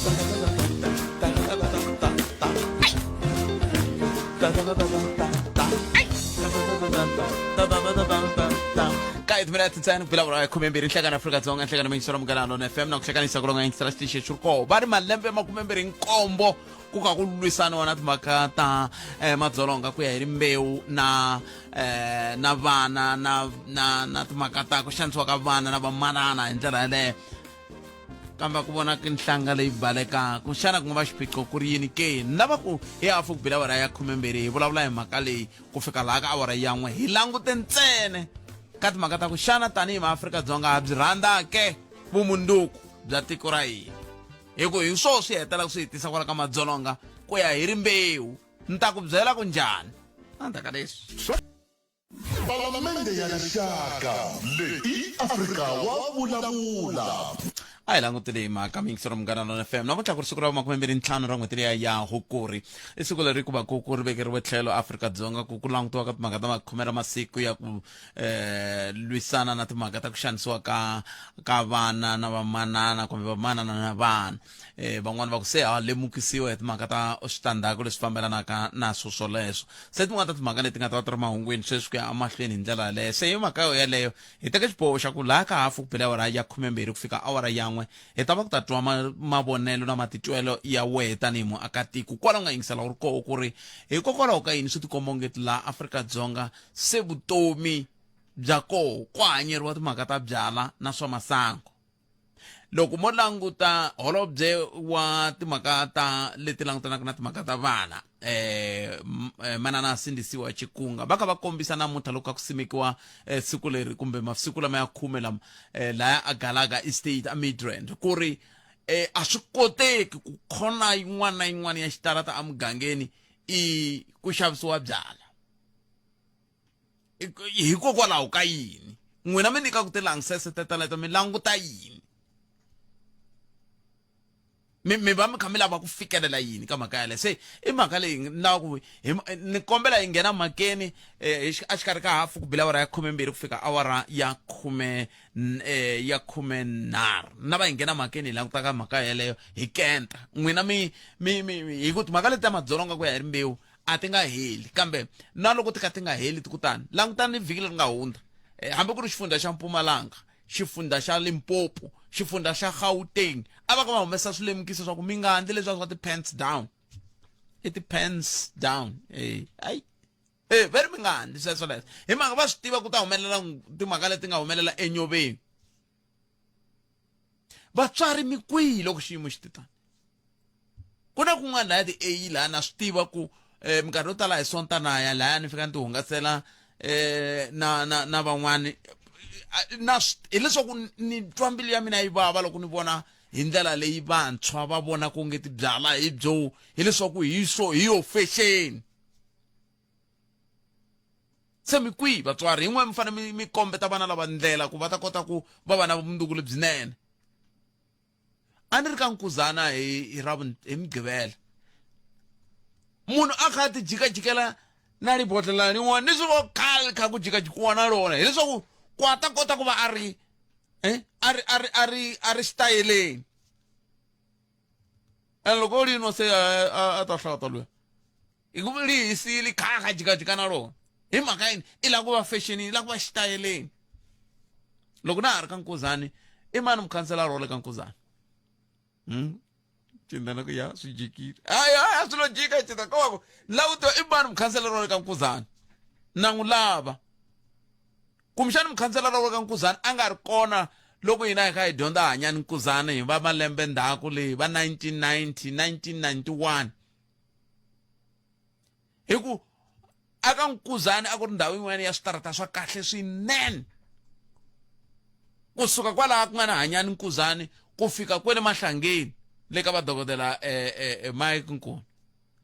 Ka timinete ntsena ku bila awara ya 12 nhlekani Afrika-Dzonga, nhlekani miyingiselo Munghana Lona FM na ku hlekanisa ku longa yingisela xitichi xi ri koho. Va ri malembe ya 27 ku ka ku lwisaniwa na timhaka ta madzolonga ku ya hi rimbewu na na vana na na na timhaka ta ku xanisiwa ka vana na vamanana hi ndlela yaleyo. Kambe ku vona nhlanga leyi balekaka, xana ku nga va xiphiqo ku ri yini ke? Ni lava ku hi hafu ku bile awara ya 12 hi vulavula hi mhaka leyi ku fika laha ka awara ya 1 hi langute ntsena ka timhaka ta ku xana tanihi maAfrika-Dzonga ha byi rhandza ke vumundzuku bya tiko ra hina, hi ku hi swoho swi hetelelaka swi hi tisa kwala ka madzolonga ku ya hi rimbewu. Ni ta ku byela ku njhani endzhaku ka leswi. Palamende ya Rixaka leyi i Afrika wa vulavula. A hi langutele hi mhaka miyingiselo Munghana Lona FM. Namuntlha ku ri siku ra 25 ra n'hweti liya ya Hukuri. I siku leri ku va ku ku ri vekeriwe tlhelo Afrika-Dzonga ku ku langutiwa ka timhaka ta makhume ra masiku ya ku lwisana na timhaka ta ku xanisiwa ka ka vana na vamanana kumbe vamanana na vana. Van'wani va ku se ha lemukisiwa hi timhaka ta switandzhaku leswi fambelanaka na swo swoleswo. Se tin'wana ta timhaka leti nga ta va ti ri mahungwini sweswi ku ya emahlweni hi ndlela yaleyo. Se hi mhaka yo yaleyo hi teke xiboho xa ku laha ka hafu ku bile awara ya 12 ku fika awara ya 1 hi ta va ku ta twa mavonelo na matitwelo ya wehe tanihi muakatiko kwala u nga yingisela u ri koho ku ri hikokwalaho ka yini swi tikomba ongeti laha Afrika-Dzonga se vutomi bya koho ku hanyeriwa timhaka ta byala na swa masangu. Loko mo languta holobye wa timhaka ta leti langutanaka na timhaka ta vana manana Sindisiwa Chikunga va kha va kombisa namuntlha loko ka ku simekiwa siku leri kumbe masiku lama ya khume lama laya a Galaga Estate a Midrand ku ri a swi koteki ku khona yin'wana na yin'wana ya xitarata emugangeni i ku xavisiwa byala. Hikokwalaho ka yini n'wina mi nyikaka tilangsese teteleto mi languta yini? Mi mi va mi kha mi lava ku fikelela yini ka mhaka yaleyo? Se i mhaka leyi ni lava ku ni kombela hi nghena mhakeni exikarhi ka hafu ku bile awara ya 12 ku fika awara ya khume ya 13. Ni lava hi nghena mhakeni hi languta ka mhaka yeleyo hi kenta. N'wina mi mi mi hi ku timhaka leti ta madzolonga ku ya hi rimbewu a ti nga heli, kambe na loko ti ka ti nga heli ti kutani langutani ni vhiki leri nga hundza, hambi ku ri xifundza xa Mpumalanga, xifundza xa Limpopo, xifundza xa Gauteng, a va ka va humesa swilemukiso swa ku mi nga handli leswiya swa ti-pants down, i ti-pants down, ayi va ri mi nga handli sweswo leswo, hi mhaka va swi tiva ku ta humelela timhaka leti nga humelela enyoveni. Vatswari mi kwihi loko xiyimo xi te tani? Ku na kun'wana laya ti-A laha na swi tiva ku minkarhi yo tala hi Sonta na ya laya ni fika ni ti hungasela na na na van'wani na hileswaku ni twa mbilu ya mina yi vava loko ni vona hi ndlela leyi vantshwa va vona ku nge tibyala hi byo hileswaku hi swo hi yo fexeni. Se mi kwihi vatswari? Hi n'we mi fanele mi mi kombeta vana lava ndlela ku va ta kota ku va va na vumundzuku lebyinene. A ni ri ka Nkuzana hi hi ra hi Mugqivela. Munhu a kha a ti jikajikela na ribodlhela rin'wana ni swi vo khale kha ku jikajikiwa na rona hileswaku ku a ta kota ku va a ri a ri a ri a ri a ri xitayeleni. And loko o ri nwa se a ta hlata luya. Hi ku ri hisile kha kha jikajika na rona. Hi mhaka yini? I lava ku va fexenini, i lava ku va xitayeleni. Loko na ha ri ka Nkuzani, i mani mukhanselara wa le ka Nkuzani? Cinda na ku ya swi jikile. Hayi hayi a swi lo jika cinda ko va ku lava ku tiva i mani mukhanselara wa le ka Nkuzani. Na n'wi lava. Kumbexana mukhanselara wa le ka Nkuzani a nga ri kona loko hina hi kha hi dyondza Hanyani Nkuzani hi va malembe ndzhaku le va 1990, 1991. Hi ku aka Nkuzani a ku ri ndhawu yin'wana ya switarata swa kahle swinene. Kusuka kwalaha ku nga na Hanyani Nkuzani ku fika kwele Mahlangeni le ka vadokodela Mike Nkuna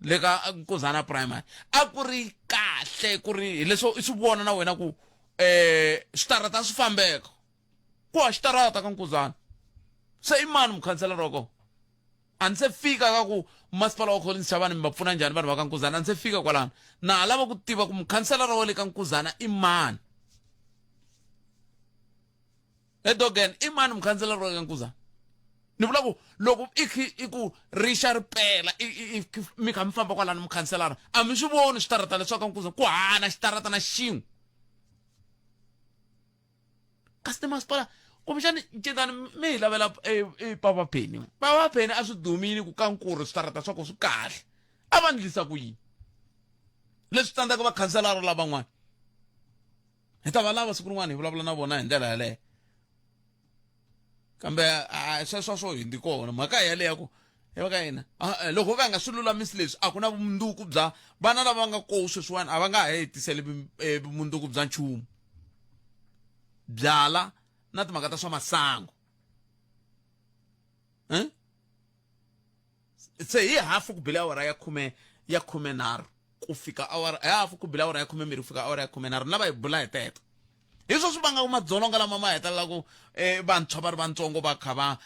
le ka Nkuzana Primary a ku ri kahle ku ri hileswo i swi vona na wena ku switarata swi fambeka ku ha xitarata ka Nkuzana. Se i mani mukhanselara wa kona? A ni se fika ka ku masipala wa Collins Chabane mi va pfuna njhani vanhu va ka Nkuzana, a ni se fika kwalano. Na ha lava ku tiva ku mukhanselara wa le ka Nkuzana i mani. He Dogen, i mani mukhanselara wa le ka Nkuzana? Ni vula ku loko i khi i ku rixa ri pela mi kha mi famba kwalano mukhanselara a mi swi voni switarata leswi ka Nkuze ku hana xitarata na xin'we kasi timasipala kumbexani cintani mi hi lavela e, e papa penny papa penny a swi dumile ku ka nkuri switarata swa ku swi kahle a va ndlisa ku yini leswi tsandzaka vakhanselara lavan'wana hi ta va lava siku rin'wana hi vulavula na vona hi ndlela yaleyo kambe a sweswo swo hindi kona mhaka yaleyo ya ku ya va ka yena loko va nga swi lulamisi leswi a ku na vumundzuku bya vana lava nga koho sweswiwani a va nga ha hetiseli vumundzuku bya nchumu byala na timhaka ta swa masangu eh? Se hi hafu ku bile awara ya khume ya 13 ku fika awara hi hafu ku bile awara ya 12 ku fika awara ya 13 na va hi bula hi teto hi swo swi vangaka madzolonga lama ma hetelela ku um vantshwa va ri vantsongo va kha va um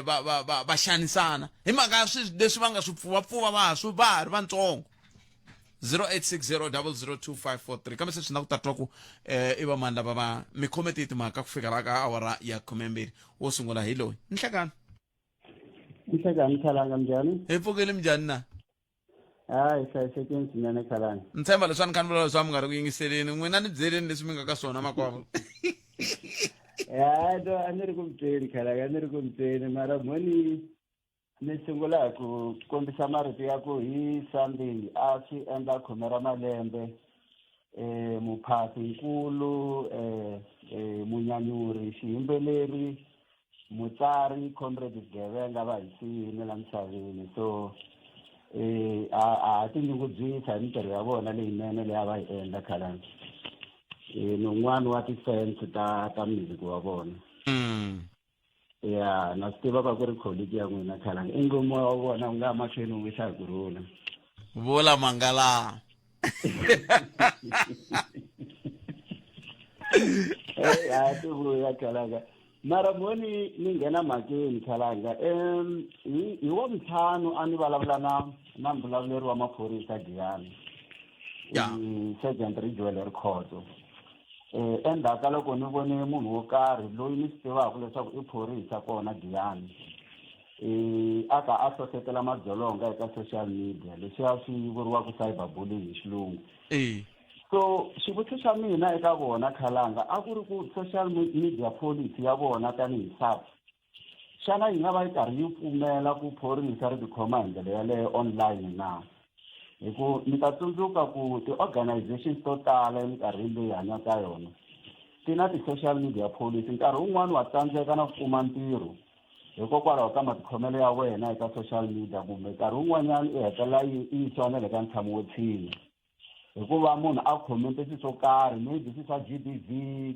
va va va va xanisana hi mhaka ya swi leswi va nga swi pfuvapfuva va ha swi va ha ri vantsongo. 0860002543 kambe se swi na ku tatwa ku um i va mani lava va mi khome tihi timhaka ku fika la ka awara ya 12 wo sungula hi loyi nhlekani. Nhlekani Khalanga, njhani? Hi pfukile, minjhani na? Hayi, hlayisekeni swinene Khalanga. Ni tshemba leswi a ni kha ni vula leswi a mi nga ri ku yingiseleni n'wina ni byeleni leswi mi nga ka swona makwavo. Ya to a ni ri ku mi tweni Khalanga, a ni ri ku mi tweni mara mhoni ni sungula hi ku kombisa marito ya ku hi Sunday a swi endla khume ra malembe eh muphasi nkulu eh, eh munyanyuri xiyimbeleri Mutsari Comrade Sgevenga va hi siyile la misaveni so eh a a tinyungubyisa hi mintirho ya vona leyinene leyi a va yi endla khalanga eh ni un'wana wa ti-fans ta ta music wa vona. Ya na swi tiva va ku ri colleague ya n'wina khalanga i ngo moya wa vona wu nga mahlweni wu wisa hi ku rhula. Vula mangala. Hey, a ti vuya khalanga mara moni ni nghena mhakeni khalanga um hi hi wa ntlhanu a ni vulavula na na mbulavuleri wa maphorisa Giyani. Ya. Sergeant Ridgewell Rikhotso endzhaku ka loko ni vone munhu wo karhi loyi ni swi tivaka leswaku i phorisa kona Giyani a ka a hlohletela madzolonga eka social media leswiya swi vuriwaka cyber bullying hi xilungu. So xivutiso xa mina eka vona Khalanga a ku ri ku social media policy ya vona tanihi SAPS xana yi nga va yi karhi yi pfumela ku phorisa ri tikhoma hi ndlela yaleyo online na? Hi ku mi ta tsundzuka ku ti-organizations to tala eminkarhini leyi hanyaka ka yona ti na ti-social media policy nkarhi wun'wani wa tsandzeka na ku kuma ntirho hikokwalaho ka matikhomelo ya wena eka social media kumbe nkarhi wun'wanyana i hetelela yi yisiwa na le ka ntshamo wo tshinya hikuva munhu a khomente swilo swo karhi maybe swilo swa G_B_V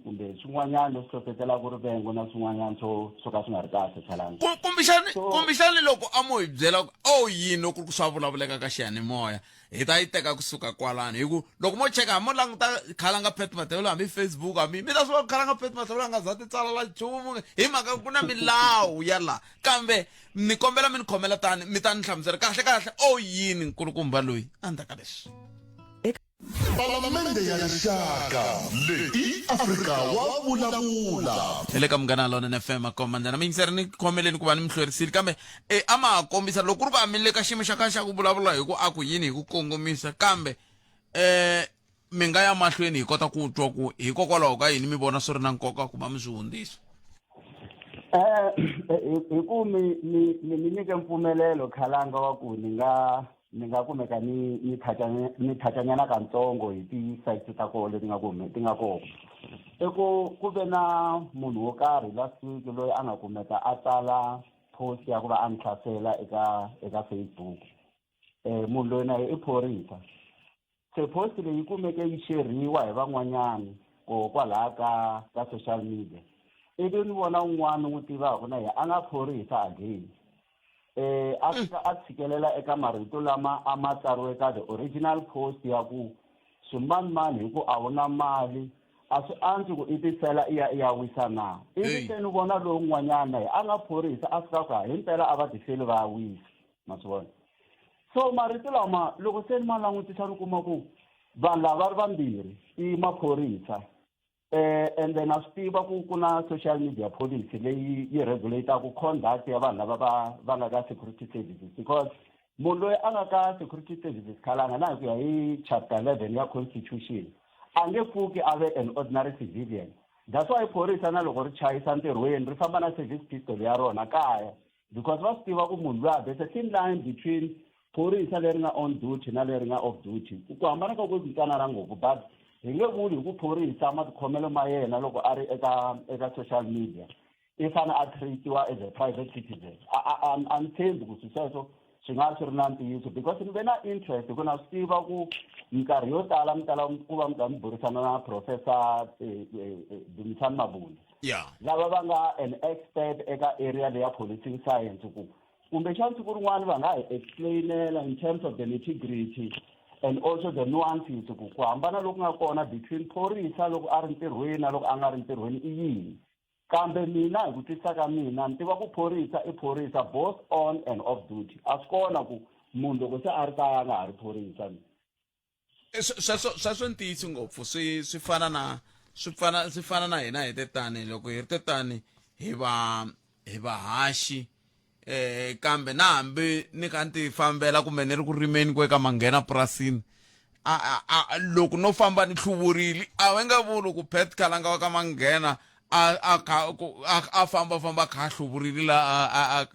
kumbe swin'wanyana leswi hlohletelaka rivengo na swin'wanyana swo swo ka swi nga ri kahle Thalani. Kumbexani kumbexani loko a mo hi byela ku o yini loko ku ri ku swa vulavuleka ka xiyanimoya hi ta yi teka kusuka kwalano hi ku loko mo cheka mo languta Khalanga Pat Mathebula hambi Facebook hambi mi ta swi vona Khalanga Pat Mathebula a nga za ti tsalela nchumu hi mhaka ku na milawu ya la kambe ni kombela mi ni khomela tani mi ta ni hlamusela kahle kahle o yini nkulukumba loyi endzhaku ka leswi. Palamende ya Rixaka leyi i Afrika wa vulavula. Hi le ka Munghana Lonene FM a komba ndlela mi yingiseri ni khomeleni ku va ni mi hlwerisile kambe e a ma ha kombisa loko ku ri ku a mi le ka xiyimo xa ka xa ku vulavula hi ku a ku yini hi ku kongomisa kambe eh mi nga ya mahlweni hi kota ku twa ku hikokwalaho ka yini mi vona swi ri na nkoka ku va mi swi hundzisa. Hi ku mi mi mi ni nyike mpfumelelo Khalanga wa ku ni nga ni nga kumeka ni ni ni thachanyana katsongo hi ti-sites ta kona leti nga ku ti nga kona i ku ku ve na munhu wo karhi last week loyi a nga kumeka a tsala post ya ku va a ni hlasela eka eka Facebook munhu loyi na ye i phorisa se post leyi kumeke yi xerhiwa hi van'wanyani ko kwalaya ka ka social media ivi ni vona un'wana n'wi tivaka na yena a nga phorisa again a fika a tshikelela eka marito lama a ma tsariwe ka the original post ya ku swimanimani hi ku a wu na mali a swi antswi ku i tisela i ya i ya wisa na ivi se ni vona lowun'wanyana na yena a nga phorisa a fika ku himpela a va tiseli va ya wisa ma swi vona so marito lama loko se ni ma langutisa ni kuma ku vanhu lava va ri vambirhi i maphorisa. And then na swi tiva ku ku na social media policy leyi yi regulataku conduct ya vanhu lava va nga ka security services, because munhu loyi a nga ka security services, Khalanga, na hi ku ya hi chapter 11 ya constitution, a nge pfuki a ve an ordinary civilian. That's why phorisa na loko ri chayisa ntirhweni ri famba na service pistol ya rona kaya, because va swi tiva ku munhu luya, there's a thin line between phorisa leri nga on duty na leri nga off duty. Ku hambana ka ku ntsanana ngopfu, but hi nge vuli hi ku phorisa matikhomelo ma yena loko a ri eka social media i fane a treatiwa as a private citizen. A ni tshembi ku swi sweswo swi nga swi ri na ntiyiso, because ni ve na interest hi ku na swi tiva ku minkarhi yo tala mi tala ku va mi kha mi burisana na Professor Dumisani Mabunda, lava va nga an expert eka area leya policing science, ku kumbexana siku rin'wana va nga hi explainela in terms of the nitty-gritty and also the nuances, ku hambana loku nga kona between phorisa loko a ri ntirhweni na loko a nga ri ntirhweni i yini. Kambe mina, hi ku twisisa ka mina, ni tiva ku phorisa i phorisa both on and off duty. A swi kona ku munhu loko se a ri kaya a nga ha ri phorisa. Sweswo ntiyiso ngopfu. Swi fana na hina hi tetani, loko hi ri tetani hi va haxi, kambe na hambi ni kha ni ti fambela kumbe ni ri ku rimeni ku eka manghena purasini, a loko no famba ni hluvurile, a va nga vuli ku Pet Khalanga wa ka Manghena a kha a famba famba kha a hluvurile la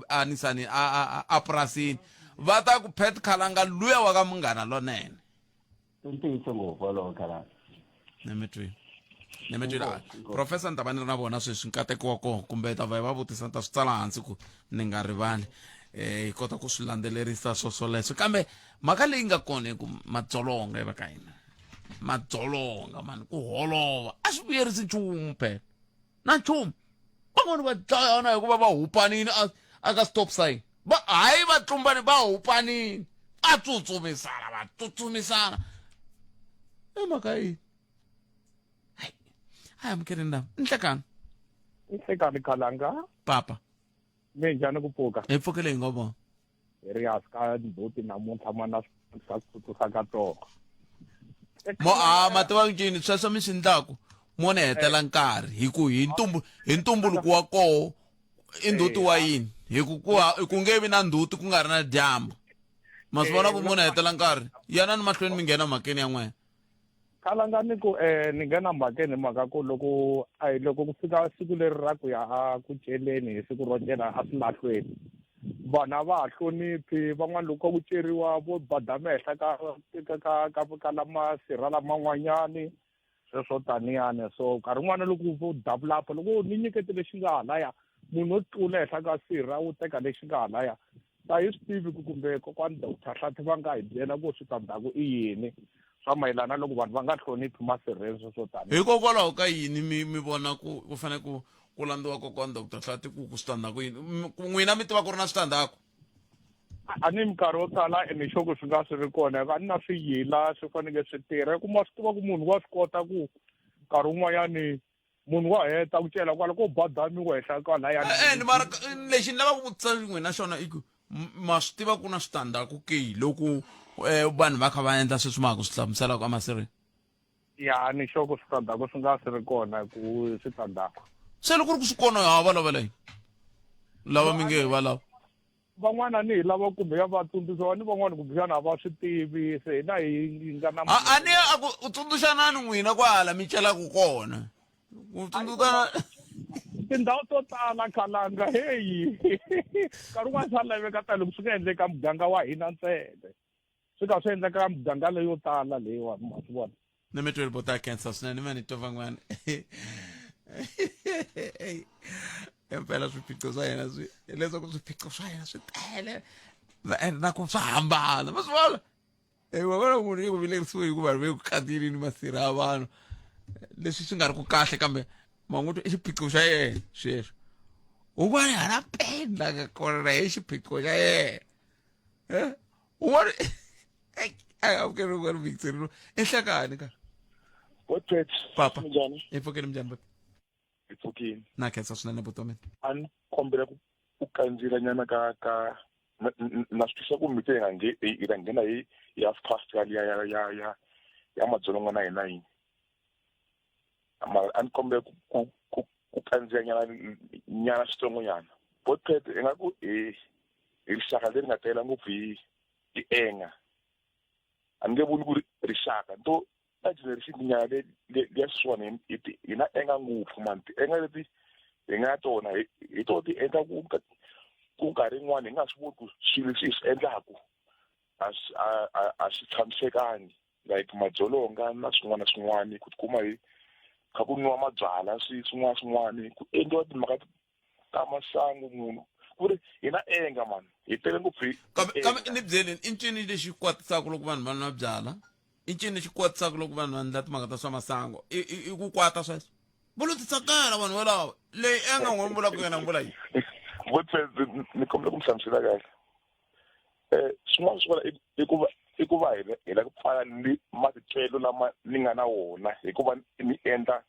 a nisani a purasini. Va ta ku Pet Khalanga luya wa ka Munghana Lonene. I ntiyiso ngopfu wolowo, Khalanga. Ni mi twile. Professor, ni ta va ni ri na vona sweswi, nkateko wa kona, kumbe ta va hi va vutisa, ni ta swi tsala hansi ku ni nga rivali, hi kota ku swi landzelerisa swo swoleswo. Kambe mhaka leyi nga kona i ku madzolonga ya va ka hina, madzolonga mani, ku holova a swi vuyerisi nchumu phela na nchumu. Van'wani va dlayana hikuva va hupanini a ka stop sign, va hayi va tlumbani, va hupanini, va tsutsumisana, va tsutsumisana i mhaka yini? Hayi, a amukeleni lava. Nhlekani. Nhlekani, Khalanga. Papa. Minjhani ku pfuka? Hi pfukile, hi ngo vona. Hi ri hansi ka ndzhuti namuntlha, mana swa swi ka toho. Mo a ma tiva ncini sweswo mi swi ndlaku, mo ni hetela nkarhi hi ku hi ntumbuluko wa koho i ndzhuti wa yini, hi ku ku nge vi na ndzhuti ku nga ri na dyambu. Ma swi vona ku mo ni hetela nkarhi. Yanani mahlweni mi nghena mhakeni ya n'wena. Khalanga, ni ku ni nghena mhakeni hi mhaka ku loko a hi loko ku fika siku leri ra ku ya a ku celeni, hi siku ro cela a swilahlweni, vanhu a va ha hloniphi. Van'wana loko ku ceriwa vo badama henhla ka lama sirha laman'wanyani, sweswo taniyani. So nkarhi wun'wana loko vo develop, loko ni nyikete lexi nga halaya, munhu wo tlula henhla ka sirha wu teka lexi nga halaya, a hi swi tivi ku kumbe kokwani Dr Hlathi va nga hi byela ku switandzhaku i yini swa mayelana loko vanhu va nga hloniphi masirheni, sweswo tani. Hikokwalaho ka yini mi vona ku ku fanele ku landziwa kokwani Dr Hlathi ku switandzhaku yini? N'wina mi tiva ku ri na switandzhaku? A ni minkarhi yo tala emixoko swi nga swi ri kona, a ni na swiyila swi fanekele swi tirha ku ma swi tiva ku munhu wa swi kota ku nkarhi wun'wanyani munhu wa heta ku cela kwala ko badamiwa henhla kwalayani. And mara lexi ni lavaka ku vutisa n'wina xona i ku ma swi tiva ku na switandzhaku ke loko vanhu va kha va endla sweswi ma ha ku swi hlamuselaka emasirheni? Ya, ni xoko switandzhaku swi nga swi ri kona, ku switandzhaku. Se loko ku ri ku swi kona, ha va lavela yini lava mi nge hi va lava? Van'wana ni hi lava kumbe ya va tsundzuxa, ni van'wana kumbexana a va swi tivi, se hina hi nga na A ni a ku u tsundzuxanani n'wina kwahala mi celaka kona ku tsundzukana. Tindhawu to tala, Khalanga, heyi, nkarhi wun'wana swa laveka, ta loko swi nga endleka muganga wa hina ntsena, swi ka swi endleka muganga leyo tala leyiwani, ma swi vona. Ni mi tweli bota cancer swinene, ni va ni twa van'wana. Impela swiphiqo swa hina swi hileswaku swiphiqo swa hina swi tele and na ku swa hambana, ma swi vona. Wa vona, munhu yi ku vilerisiwe hi ku vanhu va ku khandziyelini masirha ya vanhu, leswi swi nga ri ku kahle, kambe manguto i xiphiqo xa yena sweswo. Un'wana hala peni la nga kona hi xiphiqo xa yena, un'wana a amukeri un'wana mixeri enhlekani ka. Godfred. Papa. Minjhani? Hi pfukeni, minjhani papa? Hi pfukini. Na khensa swinene, vutomi. A ni kombela ku kandziyela nyana ka na swi twisisa ku mi te hi nga nge hi ta nghena hi half past ka liya ya madzolonga na hina yini. Mara a ni kombela ku ku ku ku kandziya nyana nyana switsongonyana. Botpet ingaku hi hi rixaka leri nga tela ngopfu hi hi enga. A ni nge vuli ku ri rixaka to na generation nyana le le ya swona hi hi na enga ngopfu mani ti-enga leti hi nga tona hi hi to ti endla ku ku nkarhi yin'wani hi nga swi voni ku swilo leswi hi swi endlaku a swi a a swi tshamisekangi like madzolonga na swin'wana na swin'wana ku tikuma hi kha ku nwiwa mabyalwa swi swin'wana swin'wana ku endliwa timhaka ta masangu munhu ku ri hi na enga mani hi tele ngopfu hi kambe kambe ni byeleni i ncini lexi kwatisaka loko vanhu va nwa byala i ncini lexi kwatisaka loko vanhu va endla timhaka ta swa masangu i i i ku kwata sweswo vo lo titsakela vanhu valava leyi enga n'we mi vulaka yona mi vula yini Vutse ni kombela ku mi hlamusela kahle swin'wana swi vona i ku va i ku va hi hi la ku pfala ni matitwelo lama ni nga na wona hikuva ni endla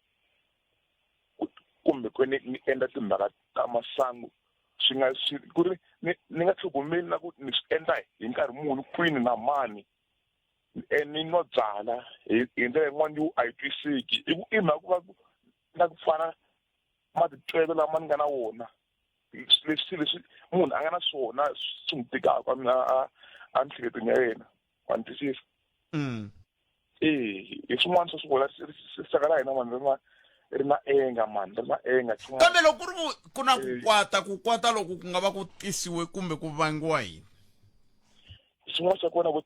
kumbe ku ni ni endla timhaka ta masangu swi nga swi ku ri ni ni nga tlhogomeli na ku ni swi endla hi nkarhi muni kwini na mani ni nwa byala hi hi ndlela yin'wana yo a yi twiseki i ku i mhaka ku va na ku fana matitwelo lama ni nga na wona leswi leswi munhu a nga na swona swi n'wi tikaka a a miehleketweni ya yena wa ni twisisa e hi swin'wana swa swivula rixaka ra hina mani ri na ri na enga mani ri na enga kambe loko ku ri ku na ku kwata ku kwata loko ku nga va ku tisiwe kumbe ku vangiwa yini xin'wana xa kona vo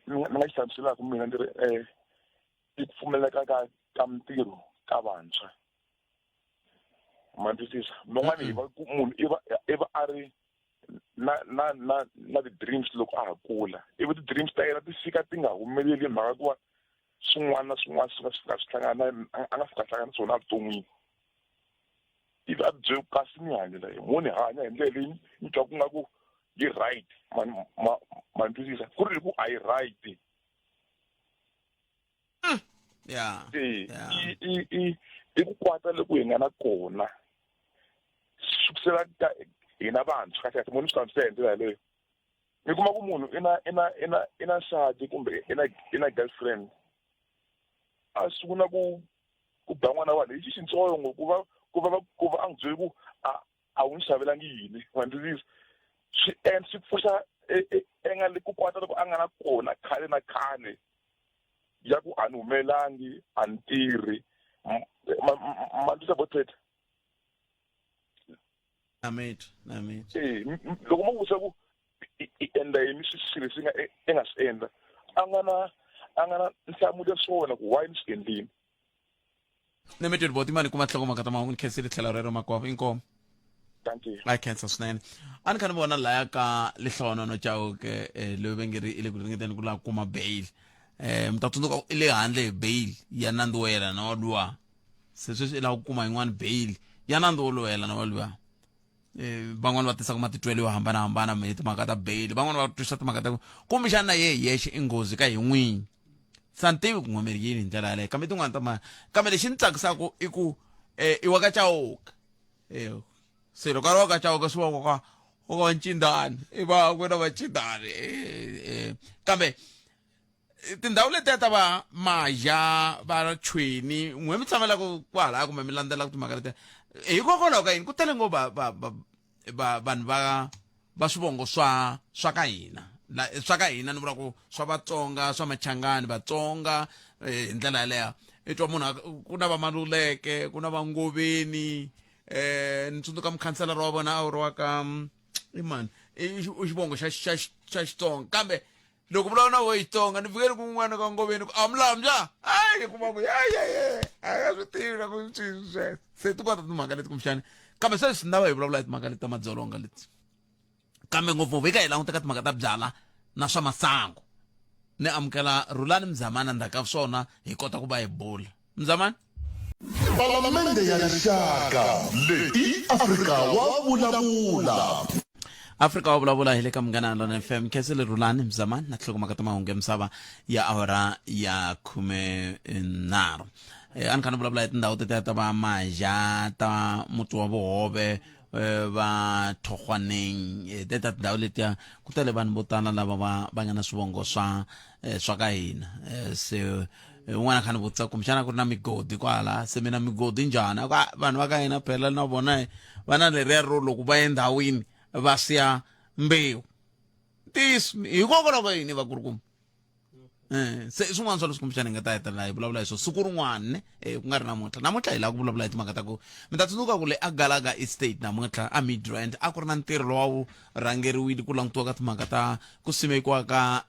ni nga xi hlamuselaka mina ndzi ri um i ku pfumeleka ka ka mintirho ka vantshwa ma twisisa van'wana hi va ku munhu i va i va a ri na na na na ti-dreams loko a ha kula ivi ti-dreams ta yena ti fika ti nga humeleli hi mhaka ku va swin'wana na swin'wana swi nga swi nga swi hlangana a nga fika hlangana swona evuton'wini ivi a bye kasi ni hanyela hi mo ni hanya hi ndlela leyi ni twa ku nga ku yi right ma ma ma ni twisisa ku ri ku a yi right ya e i i i ku kwata loku hi nga na kona sukusela ka hina vantshwa kahle kahle munhu swi hlamusela hi ndlela yaleyo mi kuma ku munhu i na i na i na i na nsati kumbe i na i na girlfriend a sungula ku ku ba n'wana wa lexi xitsongo ku va ku va ku va a n'wi byele ku a a wu n'wi xavelangi yini wa ndzi swi endla swi pfuxa enga le ku kwata loko a nga na kona khale na khale ya ku a ni humelangi a ni tirhi ma ndzi boteta namit namit eh loko mo vutisa ku i endla yini swilo leswi nga i nga swi endla a nga na a nga na nhlamulo ya swona ku why ni swi endlile Nemetweni boti mani kuma nhlokomhaka ta mahungu ni khensile tlhelo rero makwavo inkomu thank you a khensa swinene a ni kha ni vona laya ka lehlohonono chauke eh, loyi va nge ri i le ku ringeteni ku lava kuma bail eh mi ta tsundzuka i le handle hi bail ya nandzu wo yelana wa luwa se sweswi i lava ku kuma yin'wana bail ya nandzu wo yelana wa luwa eh, van'wani va tisaka matitwelo yo hambanahambana hi timhaka ta bail van'wani va twisa timhaka ta kumbexana na ye hi yexe i nghozi ka hi n'winyi sa ni tivi ku ngomeri yini hi ndlela yaleyo kambe tin'wana ta ma kambe lexi ni tsakisaka i ku um i wa ka Chauke e se loko a ri wa ka Chauke swi va wa ka wa ka Ncindani i va ku na va Ncindani eh kambe tindhawu letiya ta va Maja va Chweni n'we mi tshamelaka kwalaya kumbe mi landzelaka timhaka letiya hikokwalaho ka yini ku tele ngopfu va va va va vanhu va va swivongo swa swa ka hina la swa ka hina ni vula ku swa vatsonga swa machangani vatsonga eh, hi ndlela yaleyo i twa munhu ku na va maluleke ku na va ngoveni eh ni tsundzuka mukhanselara wa vona a wu ri wa ka mm, i mani i xivongo xa xa xa xitsonga kambe loko vulavula na voho xitsonga ni fikele kun'wana ka ngoveni ku amulambya ayi kuma ku yayeye a nga swi tivi na ku swi sweswo se ti kota timhaka leti kumbexani kambe sweswi ni lava hi vulavula hi timhaka leti ta madzolonga leti kambe ngopfungopfu hi ka hi languta ka timhaka ta byala na swa masangu ni amukela rhulani mzamana ndzhaku ka swona hi kota ku va hi bula mzamana Palamende ya Rixaka leyi Afrika wa vulavula. Afrika wa vulavula hi le ka Munghana Lona FM Khensile Rhulani Mzamani na nhlokomhaka ta mahungu ya misava ya awara ya 13 eh, a ni kha ni vulavula hi tindhawu tetiya ta va Maja ta muti wa Vuhove eh, va Thokgwaneng eh, teta tindhawu letiya ku tele vanhu vo tala lava va va nga na swivongo swa eh, swa ka hina eh, se Un'wana kha ni vutisa kumbexana ku ri na migodi kwala, se mina migodi njhani? A ku, "Ah, vanhu va ka hina phela na vona va na leriya ro loko va ya endhawini va siya mbewu. Ntiyiso, hikokwalaho ka yini vakulukumba? Se i swin'wana swa leswi kumbexana hi nga ta hetelela hi vulavula hi swona siku rin'wana ne ku nga ri namuntlha. Namuntlha hi lava ku vulavula hi timhaka ta ku mi ta tsundzuka ku le a Galaga Estate namuntlha a Midrand a ku ri na ntirho lowu a wu rhangeriwile ku langutiwa ka timhaka ta ku simekiwa ka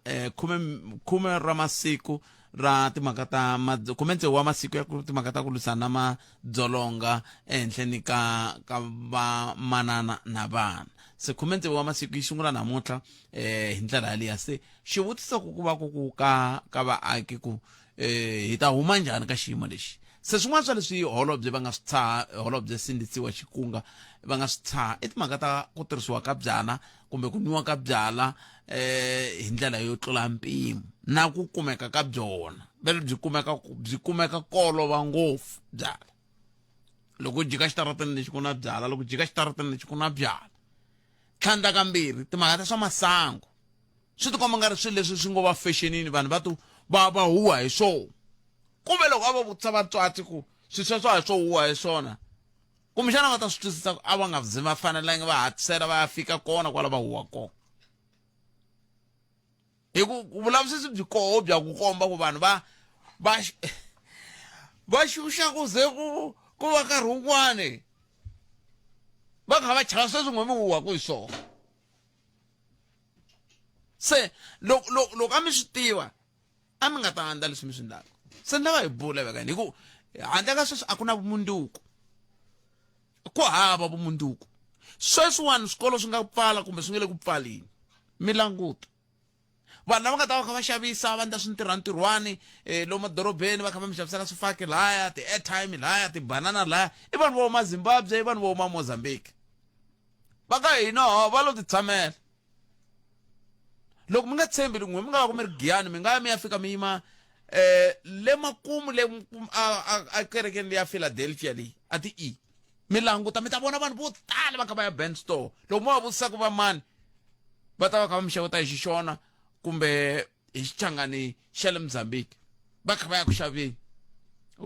khume ra masiku ra timhaka ta khume tsevu wa masiku ya ku timhaka ta ku lwisana na madzolonga ehenhleni ka ka vamanana na vana. Se 16 wa masiku yi sungula namuntlha hi ndlela yaliya. Se xivutiso ku ku va ku ku ka ka vaaki ku hi ta huma njhani ka xiyimo lexi? Se swin'wana swa leswi holobye va nga swi tshaha, holobye Sindisiwa Chikunga va nga swi tshaha i timhaka ta ku tirhisiwa ka byala kumbe ku nwiwa ka byala hi ndlela yo tlula mpimo na ku kumeka ka byona. Va ri byi kumeka kolova ngopfu byala. Loko u jika xitarateni lexi ku na byala, loko u jika xitarateni lexi ku na byala. Tlhandla kambirhi, timhaka ta swa masangu swi tikomba nga ri swilo leswi swi ngo va fexenini, vanhu va tu va va huwa hi swona. Kumbe loko a va vutisa vatswatsi ku swilo sweswo a hi swo huwa hi swona, kumbexana va ta swi twisisa ku a va nga zi va fanelangi va hatlisela va ya fika kona kwala va huwa kona. Hi ku vulavisisi byi koho bya ku komba ku vanhu va va va xuxa ku ze ku ku va nkarhi wun'wani va kha va chava sweswi n'we mi huwaku hi swona. Se loko loko loko a mi swi tiva a mi nga ta endla leswi mi swi endlaka. Se ni lava hi bula hi hi ku handle ka sweswi a ku na vumundzuku, ku hava vumundzuku. Sweswiwani swikolo swi nga pfala kumbe swi nga le ku pfaleni, mi languta vanhu lava nga ta va kha va xavisa, va endla swintirhantirhwani lomu madorobeni, va kha va mi xavisela swifaki laya, ti-airtime laya, tibanana laya, i vanhu vo huma Zimbabwe, i vanhu vo huma Mozambique. Va ka hina ho va lo titshamela. Loko mi nga tshembi n'we mi nga va ku mi ri Giyani, mi nga ya mi ya fika mi yima le makumu le a kerekeni leya Philadelphia leyi a ti i mi languta mi ta vona vanhu vo tala va kha va ya band store. Loko mo va vutisa ku va mani, va ta va kha va mi xeweta hi Xixona kumbe hi Xichangani xa le Mozambique, va kha va ya ku xaveni,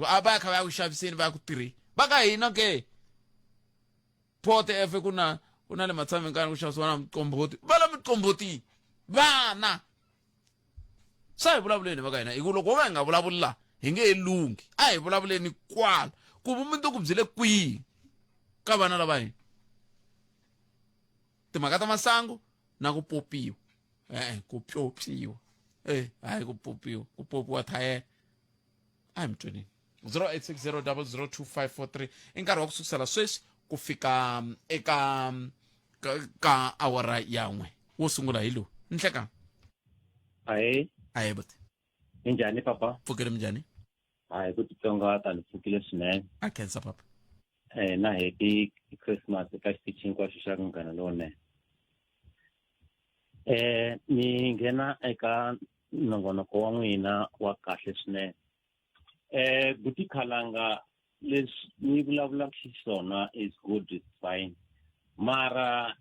a va ya kha va ya ku xaviseni, va ya ku tirheni. Va ka hina ke Port F ku na ku na le matshameni ku xavisiwa na miqombhoti, va la miqombhoti vana. Sa hi vulavuleni va ka hina, hi ku loko ho va hi nga vulavuli la hi nge he lunghi. A hi vulavuleni kwala ku vumundzuku byi le kwihi ka vana lava hina. Timhaka ta masangu na ku popiwa, e-e, ku pyopyiwa, hayi ku popiwa, ku popiwa thayela. A hi mi tweneni. 0860002543 i nkarhi wa ku sukusela sweswi ku fika eka ka awara ya n'we. Wo sungula hi lowu. Nhleka. Ahee. Ahee buti. Minjhani papa? Pfukile, minjhani? Hayi, ku titsongahata, ni pfukile swinene. A khensa papa. Na happy Christmas eka xitichi hinkwaxo xa Munghana Lowunene. Ni nghena eka nongonoko wa n'wina wa kahle swinene. Buti Khalanga, leswi ni vulavulaka xiswona is good, is fine. Mara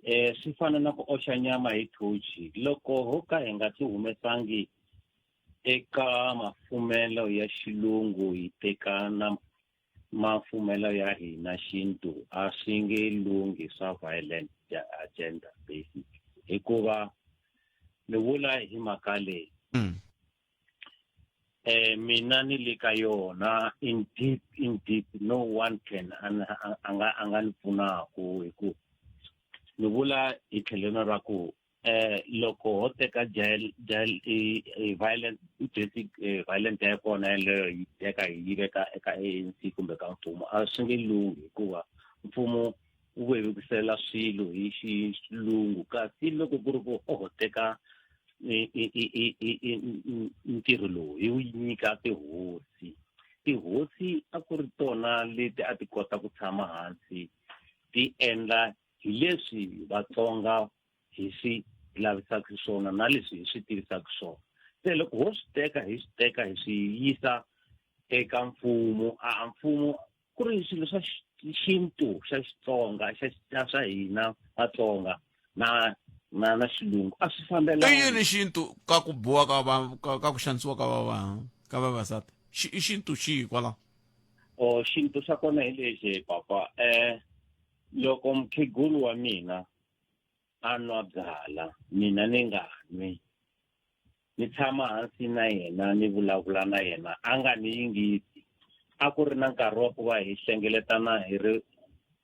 swi fana na ku oxa nyama hi thochi. Loko ho ka hi nga ti humesangi eka mafumelo ya xilungu hi teka na mafumelo ya hina xintu, a swi nge lunghi swa violent agenda basic. Hikuva ni vula hi mhaka leyi. Mina ni le ka yona in deep, in deep, no one can a nga a nga ni pfunaku, hi ku ni vula hi tlhelweni ra ku loko ho teka jail, jail i violent basic violent ya kona yeleyo yi teka hi yi veka eka ANC kumbe ka mfumo, a swi nge lunghi, hikuva mfumo wu vevukisela swilo hi xilungu. Kasi loko ku ri ku ho teka ntirho lowu hi wu nyika tihosi, tihosi a ku ri tona leti a ti kota ku tshama hansi ti endla hi leswi Vatsonga hi swi lavisaka swona na leswi hi swi tivisaka swona. Se loko ho swi teka hi swi teka hi swi yisa eka mfumo, a mfumo ku ri swilo swa xintu xa Xitsonga xa swa hina Vatsonga na na na xilungu a swi fambelani. I yini xintu ka ku biwa ka va ka, ka ku xanisiwa ka va va ka vavasati xi i xintu xihi kwalaho o xintu xa kona hi lexi papa eh loko mukhegulu wa mina a nwa byala mina ni nga nwi ni tshama hansi na yena ni vulavula na yena a nga ni yingisi a ku ri na nkarhi wa ku va hi hlengeletana hi ri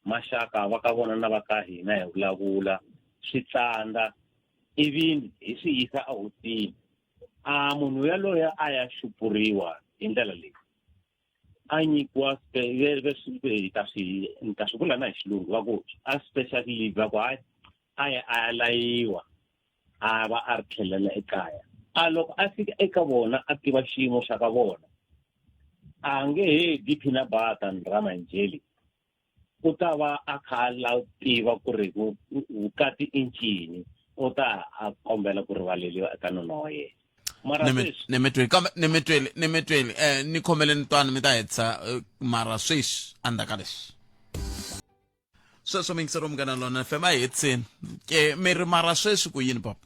maxaka va ka vona na va ka hina hi vulavula swi tsandza ivi hi swi yisa ehosini a munhu yaloye a ya xupuriwa hi ndlela leyi a nyikiwa hi ta swi ni ta swi vula na hi xilungu va ku a special leave va ku hayi a ya a ya layiwa a va a ri tlhelela ekaya a loko a fika eka vona a tiva xiyimo xa ka vona a nge he dyi peanut butter ni rama and jelly u ta va a kha a lava tiva ku ri vukati i ncini u ta a kombela ku rivaleliwa eka nuna wa yena mara sweswi ni mi tweli kambe ni mi tweli ni mi tweli eh ni khomeleni twani mi ta hetisa eh, mara sweswi endzhaku ka leswi sweswo mingisero munghana lona fm a hi hetiseni ke mi ri mara sweswi ku yini papa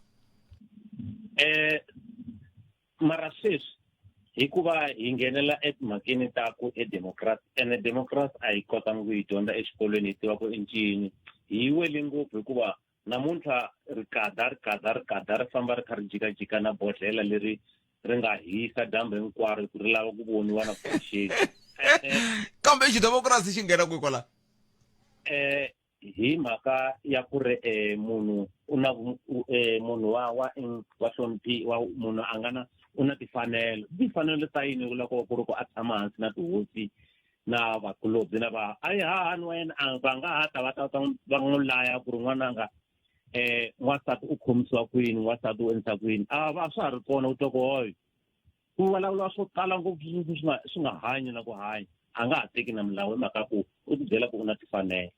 eh mara sweswi hikuva hi nghenela etimhakeni ta ku e democracy ene democracy a hi kotanga ku yi dyondza exikolweni hi tiva ku i ncini hi wele ngopfu hikuva namuntlha rikada rikada rikada ri famba ri kha ri jikajika na bodlhela leri ri nga hisa dyambu hinkwaro ri lava ku voniwa na pfuxeni kambe xidemokirasi xi nghena kwihi kwala eh hi mhaka ya ku ri eh munhu u na eh munhu wa wa wa hloniphi wa munhu a nga na u na timfanelo timfanelo ta yini loko ku ri ku a tshama hansi na tihosi na vakulobye na va a yi hahani wa yena va nga ha ta va ta va n'wi laya ku ri n'wananga eh n'wansati u khomisiwa kwini n'wansati u endlisa kwini a va swa ha ri kona u twa ku hoyi ku vulavula swo tala ngopfu swi nga swi nga hanyi na ku hanya a nga ha teki na milawu hi mhaka ku u tibyela ku u na timfanelo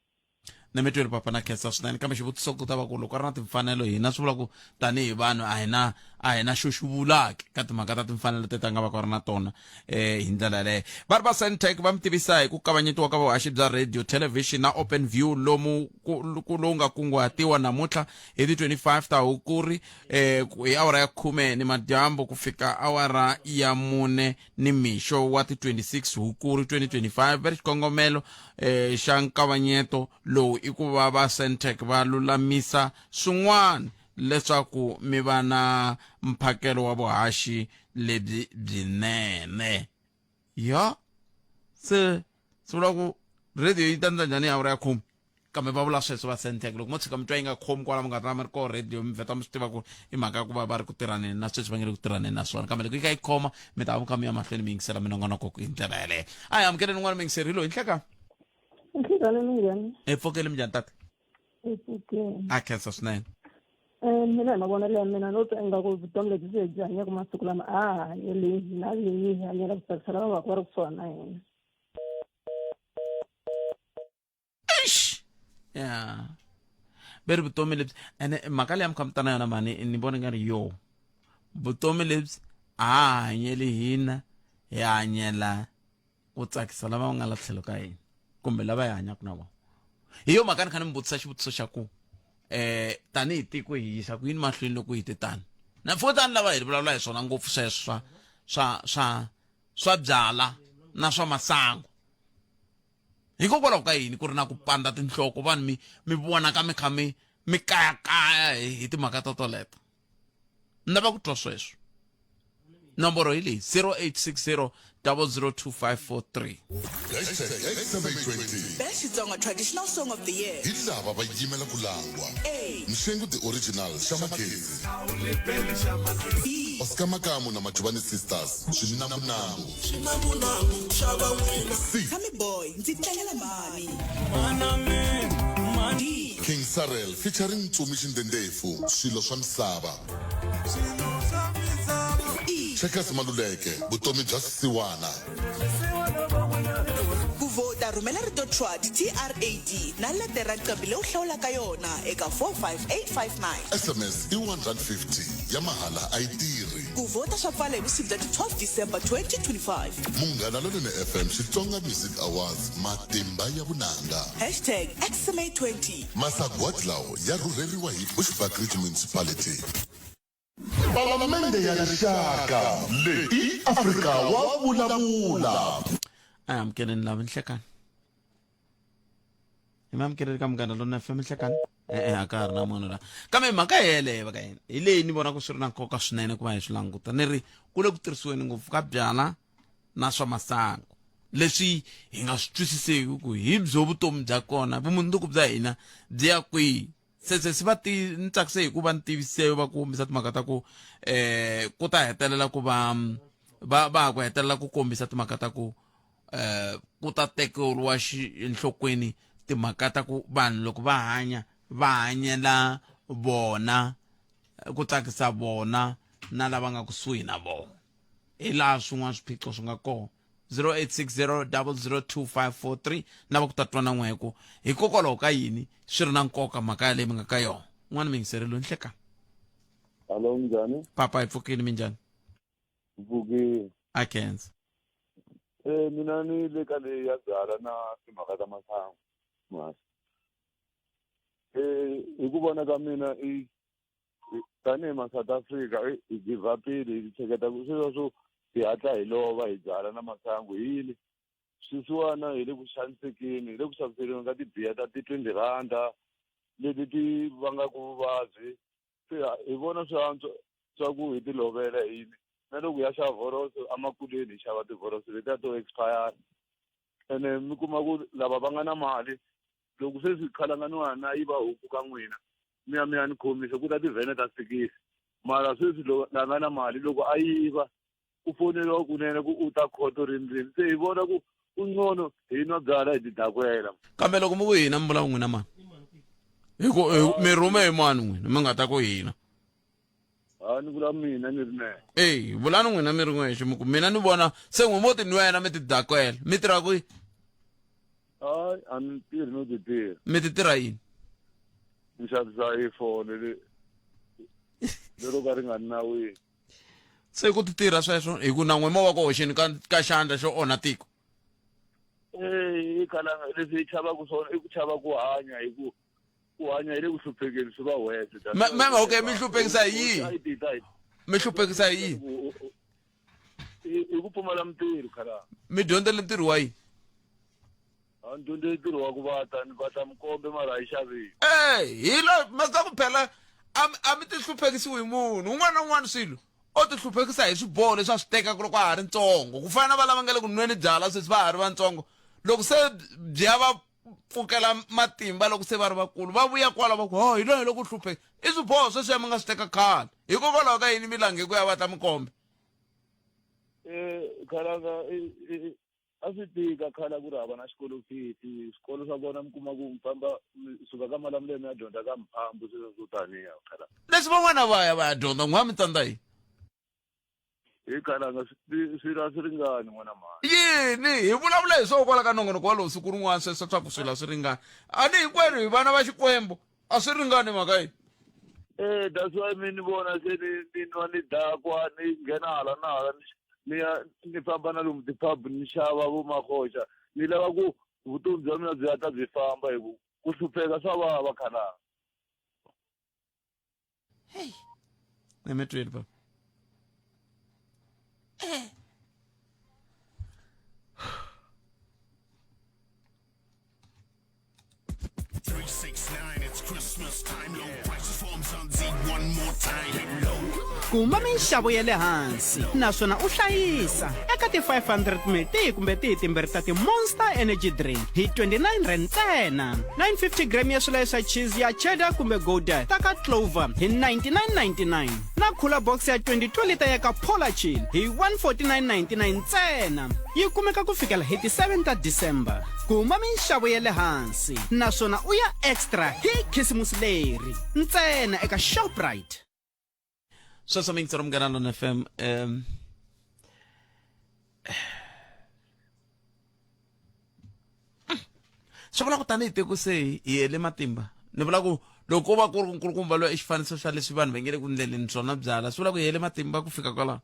ni mi tweli papa na khensa swinene kambe xivutiso ku ta va ku loko a ri na timfanelo hina swi vula ku tanihi vanhu a hi na a hi na xo xi vulaka ka timhaka ta timfanelo teti a nga va ka ri na tona eh hi ndlela yaleyo va ri va sentec va mi tivisa hi ku kavanyetiwa ka vuhaxi bya radio television na open view lomu ku lowu nga kunguhatiwa namuntlha hi ti 25 ta hukuri eh hi awara ya khume ni madyambu ku fika awara ya mune ni mixo wa ti 26 Hukuri 2025 va ri xikongomelo eh, xa nkavanyeto lowu i ku va va Sentech va lulamisa swin'wana leswaku mi va na mphakelo wa vuhaxi lebyi byinene ya se swi vula ku radio yi ta ndza njhani hi awara ya khume kambe va vula sweswo va sentec loko mo tshuka mi twa yi nga khomi kwala mi nga ta mi ri koho radio mi vheta mi swi tiva ku i mhaka ya ku va va ri ku tirhaneni na sweswi va nge le ku tirhaneni na swona kambe loko yi kha yi khoma mi ta va mi kha mi ya mahlweni mi yingisela minongonoko hi ndlela yeleyo a hi amukeleni un'wana muyingiseri hi loyi nhleka Nhlekani minjhani? hi pfukeli minjhani tata Hi pfukeni. a khensa swinene Eh, mina hi mavonelo ya mina no twa ingaku vutomi lebyi se hi byi hanyaka masiku lama a ha hanyeli hina vinyi hi hanyela ku tsakisa lava va ka va ri kusuhani na hina. Eish! Ya. Ve ri vutomi lebyi ene mhaka leyi a mi kha mi ta na yona mhani ni vona nga ri yo. Vutomi lebyi a ha hanyeli hina hi hanyela ku tsakisa lava va nga la tlhelo ka hina kumbe lava hi hanyaka na vona. Hi yo mhaka ni kha ni mi vutisa xivutiso xa ku eh tanihi tiko hi yisa ku yini mahlweni loko hi te tani. Na futhi a ni lava hi vulavula hi swona ngopfu sweswo swa swa swa swa byala na swa masangu. Hikokwalaho ka yini ku ri na ku pandza tinhloko vanhu mi mi vonaka mi kha mi mi kayakaya hi, hi timhaka to toleto ni lava ku twa sweswo nomboro hi leyi 0860 002543 Hashtag XMA20 Best Xitsonga Traditional Song of the Year. hi lava va yimela ku langwa A. mxengu the original xa magezi B. Oscar Makamu na Majubani Sisters swinambunamu C Tommy Boy, ndzi tlangela mhani. D. King Sarel featuring Ntsumi Xindendefu swilo swa misava E. Checkers Maluleke vutomi bya swisiwana Ku vhota rhumela rito TRAD, T-R-A-D, na letere ra nqambi leyi u hlawulaka yona eka 45859. SMS i 150 ya mahala a yi tirhi Ku vhota swa pfala hi vusiku bya ti 12 December 2025. Munghana Lonene FM Xitsonga Music Awards matimba ya vunanga Hashtag XMA20. Masagwadi lawa ya rhurheriwa hi Bushbuckridge Municipality. Palamende ya Rixaka leyi i Afrika wa vulavula. A hi amukeleni lava nhlekani hi mi amukeleli ka Munghana Lona FM nhlekani. E-e, a ka ha ri na munhu la, kambe mhaka yeleyo va ka yena hi leyi ni vonaka swi ri na nkoka swinene ku va hi swi languta. Ni ri ku le ku tirhisiweni ngopfu ka byala na swa masangu, leswi hi nga swi twisiseki ku hi byo vutomi bya kona, vumundzuku bya hina byi ya kwihi. Se se se va ti ni tsakise hi ku va ni tivise va kombisa timhaka ta ku ku ta hetelela ku va va va ha ku hetelela ku kombisa timhaka ta ku ku ta tekeriwa enhlokweni timhaka ta ku vanhu loko va hanya va hanyela vona, ku tsakisa vona na lava nga kusuhi na vona. Hi laha swin'wana swiphiqo swi nga kona. 0860002543 lava ku ta twa na n'we ku hikokwalaho ka yini swi ri na nkoka mhaka yaleyi mi nga ka yona. N'wana miyingiserelo nhlekani. Hallo, minjhani? Papa, hi pfukile, minjhani? Pfukile. A khensa. Mina ni le ka leyi ya byala na timhaka ta masangu mhasi. Hi ku vona ka mina i tanihi ma South Africa hi give up-ile, hi hleketa ku sweswo swo hi hatla hi lova hi byala na masangu hi yini sweswiwana hi le ku xanisekeni, hi le ku xaviseriweni ka tibiya ta ti-20 randa leti ti vangaka vuvabyi. Se hi vona swi antswa swa ku hi ti lovela hi yini na loko hi ya xava vhoroso emakuleni hi xava tivhoroso letiya to expire, ene mi kuma ku lava va nga na mali loko se swi khalanganiwa na yi va huku ka n'wina mi ya mi ya ni khomisa ku ta tivhene ta sikisi, mara sweswi la nga na mali loko a yiva ku foneriwa kunene ku u ta khoto rini rini. Se hi vona ku ku ngcono hi nwa byala hi tidakwela. Kambe loko mi ku hina mi vula n'wina mani? Hi ku mi rhume hi mani n'wina mi nga ta ku hina? Ha ni vula mina ni ri nexe. Eyi, vulani n'wina mi ri n'wexe, mi ku mina ni vona se n'we mo tinwela mi tidakwela. Mi tirha kwihi? Hayi, a ni tirhi no ti tirha. Mi ti tirha yini? Ni xavisa iPhone lero ka ri nga nawini. Se ku ti tirha sweswo hi ku na n'we mo va ku hoxeni ka xandla xo onha tiko. I khalanga leswi hi chavaka swona i ku chava ku hanya, hi ku ku hanya hi le ku hluphekeni swi va wese. Ma'am, okay, mi hluphekisa hi yini? Mi hluphekisa hi yini? I ku pfumala mintirho, khalanga. Mi dyondzele ntirho wa yini? A ni dyondzele ntirho wa ku vatla, ni vatla mikombe mara a yi xaviwi. Eh, hi la masa ku phela a mi ti hluphekisiwi hi munhu un'wana na un'wana, swilo o ti hluphekisa hi swiboho leswi a swi tekaka loko a ha ri ntsongo, ku fana na va lava nga le ku nweni byala sweswi va ha ri vantsongo, loko se byi ya va pfukela matimba loko se va ri vakulu va vuya kwala va ku ho hi loyi loko hlupheka. I swiboho sweswiya mi nga swi teka khale. Hikokwalaho ka yini mi langhe ku ya vatla mikombe? Khalanga, a swi tika khala ku ri hava na xikolo fisi, swikolo swa kona mi kuma ku mi famba mi suka ka Malamulele mi ya dyondza ka Mphambu, sweswo swo taniya khala. Leswi van'wana va ya va ya dyondza n'wa mi tsandza yini? Hi khalanga, swilo a swi ringani n'wana mhani. Yini hi vulavula hi swona kwala ka nongonoko walowu siku rin'wana sweswo swa ku swilo a swi ringani? A ni hinkwerhu hi vana va Xikwembu, a swi ringani mhaka yi. That's why mi ni vona se ni ni nwa ni dakwa ni nghena hala na hala ni ya ni famba na lomu ti-pub ni xava vo magoxa, ni lava ku vutomi bya mina byi hatla byi famba hi ku ku hlupheka swa vava khalanga. Hey, emetweni baba. Kuma minxavo ya le hansi naswona u hlayisa eka ti 500 ml tihi kumbe tihi timbirhi ta ti-Monster Energy Drink hi 29 rand ntsena. 950 gram ya swilayi swa cheese ya cheddar kumbe gouda ta ka Clover hi 99.99 na cooler box ya 22 lita ya ka Polar Chill hi 149.99 ntsena. Yi kumeka ku fikela hi ti 7 ta December. Kuma minxavo ya le hansi naswona u ya extra hi Khisimusi leri ntsena eka Shoprite. Sweswo mi yingisela Munghana Lona FM. Swi vula ku tanihi tiko se hi hele matimba. Ni vula ku loko ko va ku ri nkulukumba loyi i xifaniso xa leswi vanhu va nge le ku ndleleni swona byala, swi vula ku hi hele matimba ku fika kwalaho.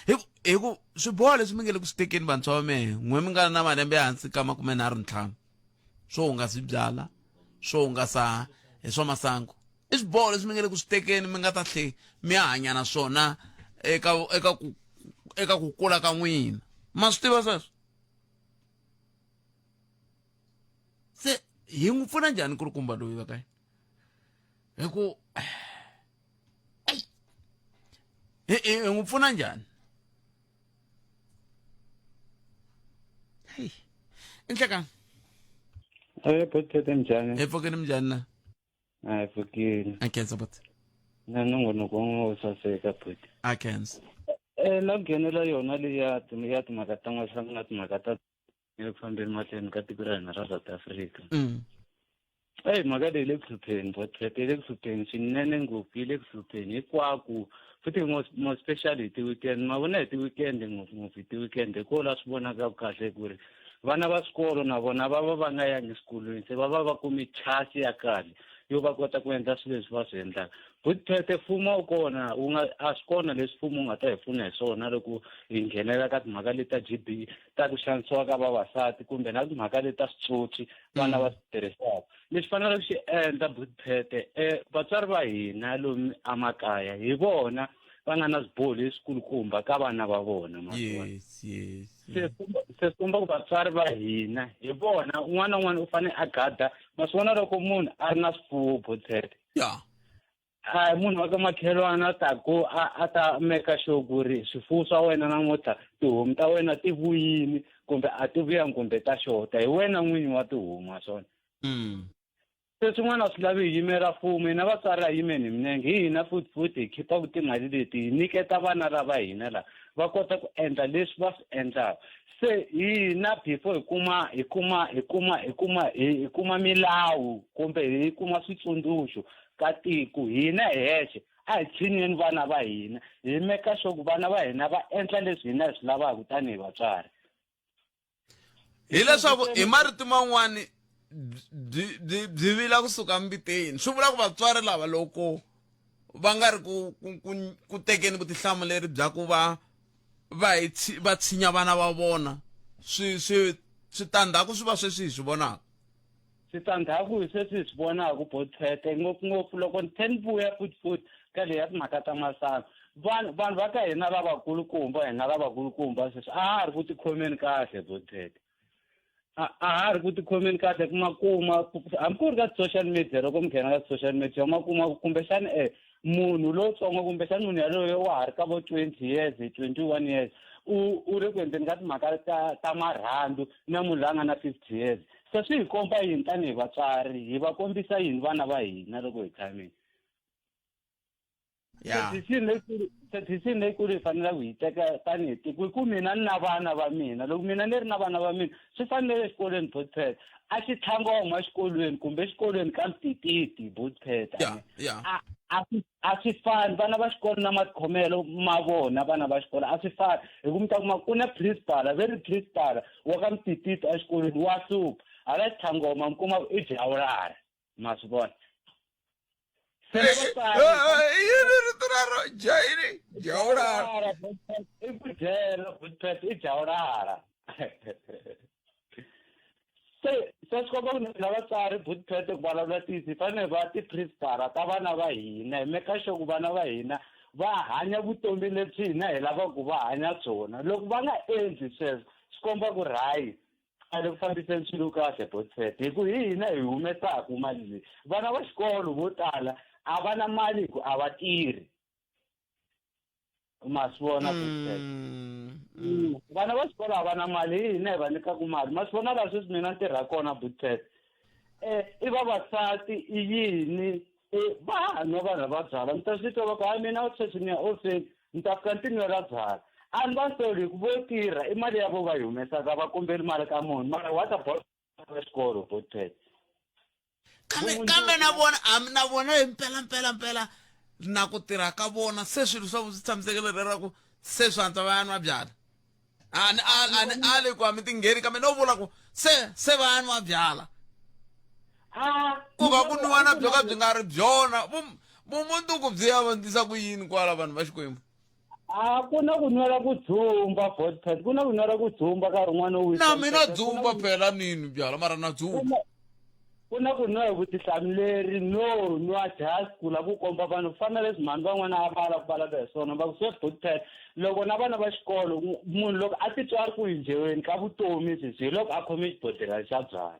Hi ku swiboho leswi mi nge le ku swi tekeni vantshwa va mehe, n'we mi nga na malembe ya hansi ka 35, swo hungasa byala, swo hungasa hi swa masangu. I swiboho leswi mi nga le ku swi tekeni mi nga ta tlhe mi ya hanya na swona eka eka ku eka ku kula ka n'wina. Ma swi tiva sweswo? Se hi n'wi pfuna njhani nkulukumba loyi va ka hina? Hi ku hi hi n'wi pfuna njhani? Hey. Inhlekani. Eh, bhuti njhani? Hi pfukile minjhani na? A hi pfukile. A khensa bhuti. Na nongonoko wa n'we wo saseka bhuti. A khensa. Eh, la nghenela yona leyi ya ya timhaka ta n'waxangu na timhaka ta eku fambeni mahlweni ka tiko ra hina ra South Africa. Eyi mhaka leyi le ku hlupheni bhuti, yi le ku hlupheni swinene ngopfu, yi le ku hlupheni hinkwako. Futhi more especially hi ti-weekend, ma vona hi ti-weekend ngopfungopfu hi ti-weekend hi kona la swi vonaka kahle ku ri vana va swikolo na vona va va va nga yangi eswikolweni, se va va va kume chance ya kahle yo va kota ku endla swilo leswi va swi endlaka. Bhuti Phete, mfumo wu kona wu nga a swi kona leswi mfumo wu nga ta hi pfuna hi swona loko hi nghenela ka timhaka leti ta G_B ta ku xanisiwa ka vavasati kumbe na timhaka leti ta switsotsi vana va swi tirhisaka. Lexi faneleke xi endla Bhuti Phete, vatswari va hina lomu emakaya hi vona va nga na swiboho leswikulukumba ka vana va vona, ma swi vona? Yes, yes. Se se swi komba ku vatswari va hina hi vona un'wana na un'wana u fanele a gada. Ma swi vona loko munhu a ri na swifuwo Bhuti Phete? A hi munhu wa ka makhelwani a ta ku a ta meka sure ku ri swifuwo swa wena namuntlha tihomu ta wena ti vuyini kumbe a ti vuyangi kumbe ta xota, hi wena n'winyi wa tihomu, wa swona. Se swin'wana a swi lavi hi yimela mfumo, hina vatswari a yimeni hi minenge, hi hina futhi futhi hi khipaka timali leti hi nyiketa vana lava hina la va kota ku endla leswi va swi endlaka. Se hina before hi kuma hi kuma hi kuma hi kuma hi kuma milawu kumbe hi kuma switsundzuxo ka tiko, hina hi hexe a hi tshinyeni vana va hina, hi meka sure ku vana va hina va endla leswi hina hi swi lavaka tanihi vatswari. Hileswaku hi marito man'wani byi byi byi vila kusuka mbiteni, swi vula ku vatswari lava loko va nga ri ku ku ku ku tekeni vutihlamuleri bya ku va va hi va tshinya vana va vona, swi swi switandzhaku swi va sweswi hi swi vonaka. Switandzhaku hi sweswi hi swi vonaka Botshete, ngopfungopfu loko ni tlhe ni vuya futhi futhi ka leya timhaka ta masangu. Vanhu vanhu va ka hina lavakulukumba, hina lavakulukumba sweswi a ha ha ri ku tikhomeni kahle Botshete. A a ha ri ku tikhomeni kahle ku ma kuma hambi ku ri ka social media, loko mi nghena ka social media ma kuma kumbexana munhu lowutsongo kumbexana munhu yaloye wa ha ri ka vo 20 years, 21 years, u u le ku endleni ka timhaka ta ta marhandzu na munhu loyi a nga na 50 years. Se swi hi komba yini tanihi vatswari? Hi va kombisa yini vana va hina loko hi tshamile? Decision leyikulu, decision leyikulu hi faneleke hi teka tanihi tiko i ku mina ni na vana va mina. Loko mina ni ri na vana va mina, swi fanele exikolweni Botpet. A xi tlhangoma exikolweni kumbe exikolweni ka mtititi Botpet. A a swi a swi fani vana va xikolo na matikhomelo ma vona vana va xikolo a swi fani, hi ku mi ta kuma ku na principal, ve ri principal wa ka mtititi exikolweni wa hlupha, hala xitlhangoma mi kuma ku i jawulara, ma swi vona. Se vatswari yini rito rero jayini jawulara? I ku dyela Botpet, i jawulara. Se se swi komba ku na vatswari Botpet ku vulavula ntiyiso, hi fanele hi va ti-principal ta vana va hina, hi meka sure ku vana va hina va hanya vutomi lebyi hina hi lavaka ku va hanya byona. Loko va nga endli sweswo swi komba ku ri hayi a le ku fambiseni swilo kahle Botpet, hi ku hi hina hi humesaka mali leyi. Vana va xikolo vo tala a va na mali hi ku a va tirhi, ma swi vona Botpet. Vana va xikolo a va na mali, hi hina hi va nyikaka mali, ma swi vona. Laha sweswi mina ni tirha kona Botpet, i vavasati i yini va nwa vanhu va byala, mi ta swi twa va ku hayi mina sweswi ni ya ofeni ni ta fika ni ti nwela byala. A ni va soli hi ku vo tirha, i mali ya vo va yi humesaka, va kombeli mali ka munhu, mara what about va xikolo Botpet? Kambe kambe na vona hambi na vona hi mpela mpela mpela na ku tirha ka vona se swilo swa swi tshamisekile lera ku se swi antswa va ya nwa byala. A ni a ni ali ku a mi tingheni, kambe no vula ku se se va ya nwa byala ku va ku nwiwa na byo ka byi nga ri byona vumundzuku byi ya va ndlisa ku yini kwala vanhu va Xikwembu? A ku na ku nwela ku dzumba Botpet, ku na ku nwela ku dzumba nkarhi wun'wana wo wisa. Na mina dzumba phela nini byala, mara na dzumba. Ku na ku nwa hi vutihlamuleri no nwa just ku lava ku komba vanhu ku fana na leswi mhani van'wana a va lava ku vulavula hi swona va ku swe botpet loko na vana va xikolo munhu loko a titwa a ri ku hinjeweni ka vutomi sweswi hi loko a khome xibodhlelana xa byala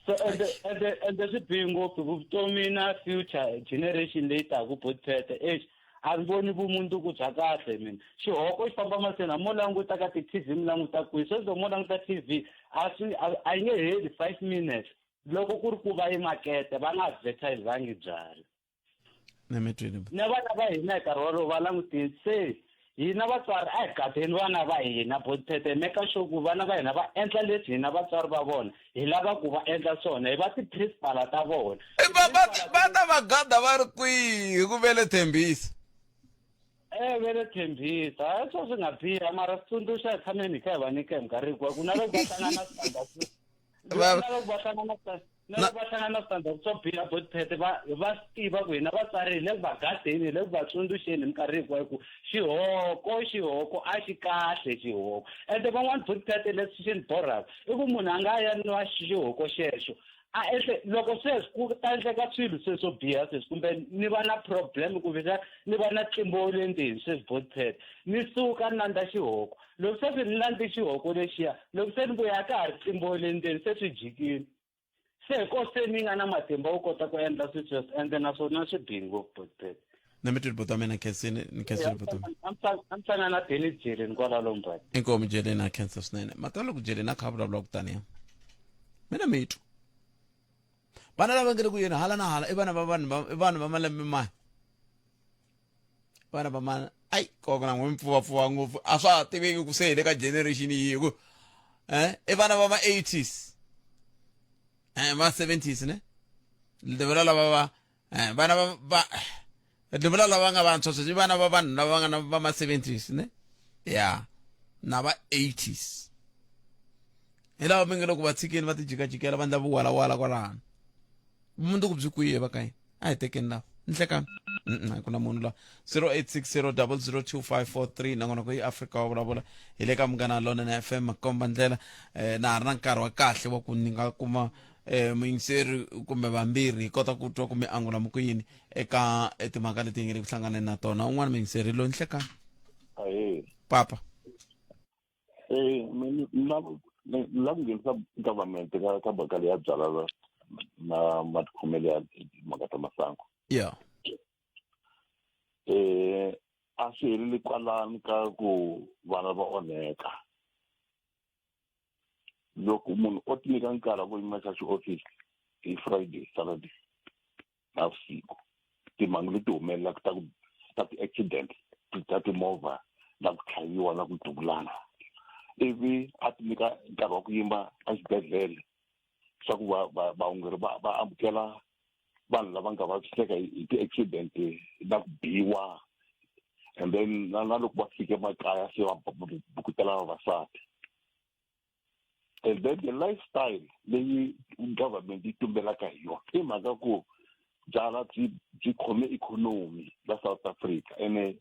so ende ende ende swi bihi ngopfu vutomi na future generation leyi taku botpet eish a ni voni vumundzuku bya kahle mina xihoko xi famba mahlweni a mo languta ka ti-tv mi languta kwihi sweswi loko mo languta tv a swi a yi nge heli five minutes loko ku ri ku va yi makete va nga advertise-angi byala na vana va hina hi nkarhi wolowo va langutile se hina vatswari a hi gadeni vana va hina botete make sure ku vana va hina va endla leswi hina vatswari va vona hi lava ku va endla swona hi va ti-principala ta vona va ta va gada va ri kwihi hi ku ve le thembisa e ve le thembisa a swo swi nga biha mara switsundzuxa hi tshameni hi kha hi va nyika hi minkarhi hinkwayo ku na loko va hlangana na na loko va hlangana na loko va hlangana na switandzhaku swo biha botpete va va swi tiva ku hina vatswari hi le ku va gadeni hi le ku va tsundzuxeni hi minkarhi hinkwayo ku xihoko xihoko a xi kahle xihoko ende van'wani botpete leswi xi ni borhaka i ku munhu a nga ya nwa xihoko xexo a ehle loko sweswi ku ta endleka swilo se swo biha sweswi kumbe ni va na problem kumbe ni va na ntlimbo wa le ndzeni sweswi botpete ni suka ni landza xihoko loko se ni landze xihoko lexiya loko se ni vuya ka ha ri ntlimbo le ndzeni se swi jikile se hi ko se ni nga na matimba wo kota ku endla swilo sweswo ende naswona swi bihi ngopfu botpete na mi twile buti wa mina khensini ni khensile buti a mi hlangana na denis jeleni kwala lombard inkomu jeleni a khensa swinene mata loko jeleni a kha a vulavula ku taniya mina mi twa vana lava nge le ku yeni hala na hala i vana va vanhu va i vanhu va malembe mani vana va mani ai koko na n'we mi pfuvapfuva ngopfu a swa ha tiveki ku se hi le ka generation yihi ku i vana va ma 80s va 70s ne ni vula lava va vana va va ni vula lava nga vantshwa sweswi i vana va vanhu lava nga na va ma 70s ne ya na va 80s hi lava mi nge loko va tshikeni va tijikajikela va endla vuwalawala kwalano vumundzuku byi kwihi va ka yini a hi tekeni lava nhlekani a ku na munhu la 0860002543 nakona ku yi afrika wa vulavula hi le ka munghana lonene fm makomba ndlela na ha ri na nkarhi wa kahle wa ku ni nga kuma muyingiseri kumbe vambirhi hi kota ku twa kumbe angula mu ku yini eka timhaka leti hi nge le ku hlanganeni na tona un'wana muyingiseri loyi nhlekani ahee papa Eh, ni ni la ku nghenisa government ka ka mhaka leya byala na matikhomelo ya timhaka ta masangu yeah eh a swi heleli kwalano ka ku vana va onheka loko munhu o ti nyika nkarhi wa ku yima ka xiofisi hi friday saturday navusiku timhangu leti humelelaka ta ku ta ti-accident ta timovha na ku tlhaviwa na ku duvulana ivi a ti nyika nkarhi wa ku yima exibedhlele swa ku vaongori va va amukela vanhu lava nga vaviseka hi ti-accident na ku biwa and then na na loko va fika emakaya se va bukutela vavasati and then the lifestyle leyi government yi tumbelaka hi yona i mhaka ku byala byi byi khome ikhonomi la South Africa ene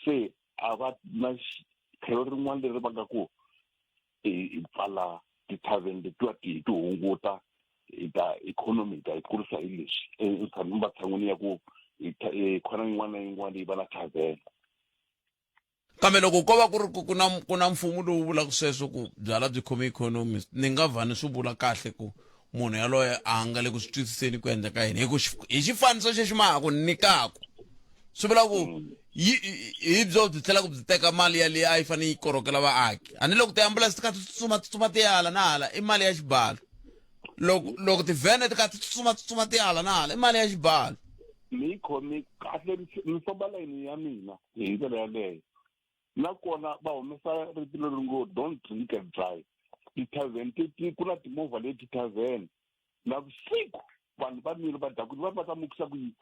se a va na tlhelo rin'wana leri va nga ku hi pfala ti-tavern letiwa ti ti hunguta hi ta ikhonomi hi ta yi kurisa hi leswi ematshan'wini ya ku khona yin'wana na yin'wana yi va na tavern Kambe loko ko va ku ri ku ku na ku na mfumo lowu vulaka sweswo ku byala byi khome ikhonomi ni nga vha ni swi vula kahle ku munhu yaloye a nga le ku swi twisiseni ku endleka yini hi ku hi xifaniso xexi ma ha ku nyikaku swi vula ku yi hi byo byi tlhela ku byi teka mali yaleyi a yi fanele yi korhokela vaaki a ni loko tiambulense ti kha ti tsutsuma tsutsuma ti ya hala na hala i mali ya xibalo loko loko tivhene ti kha ti tsutsuma tsutsuma ti ya hala na hala i mali ya xibalo ni yi khomi kahle ni famba layini ya mina hi ndlela yaleyo nakona va humesa rito leri ngo don't drink and drive ti-tavern ti ku na timovha leti tavern na vusiku vanhu va nwile va dakwile va va ta mukisa ku yini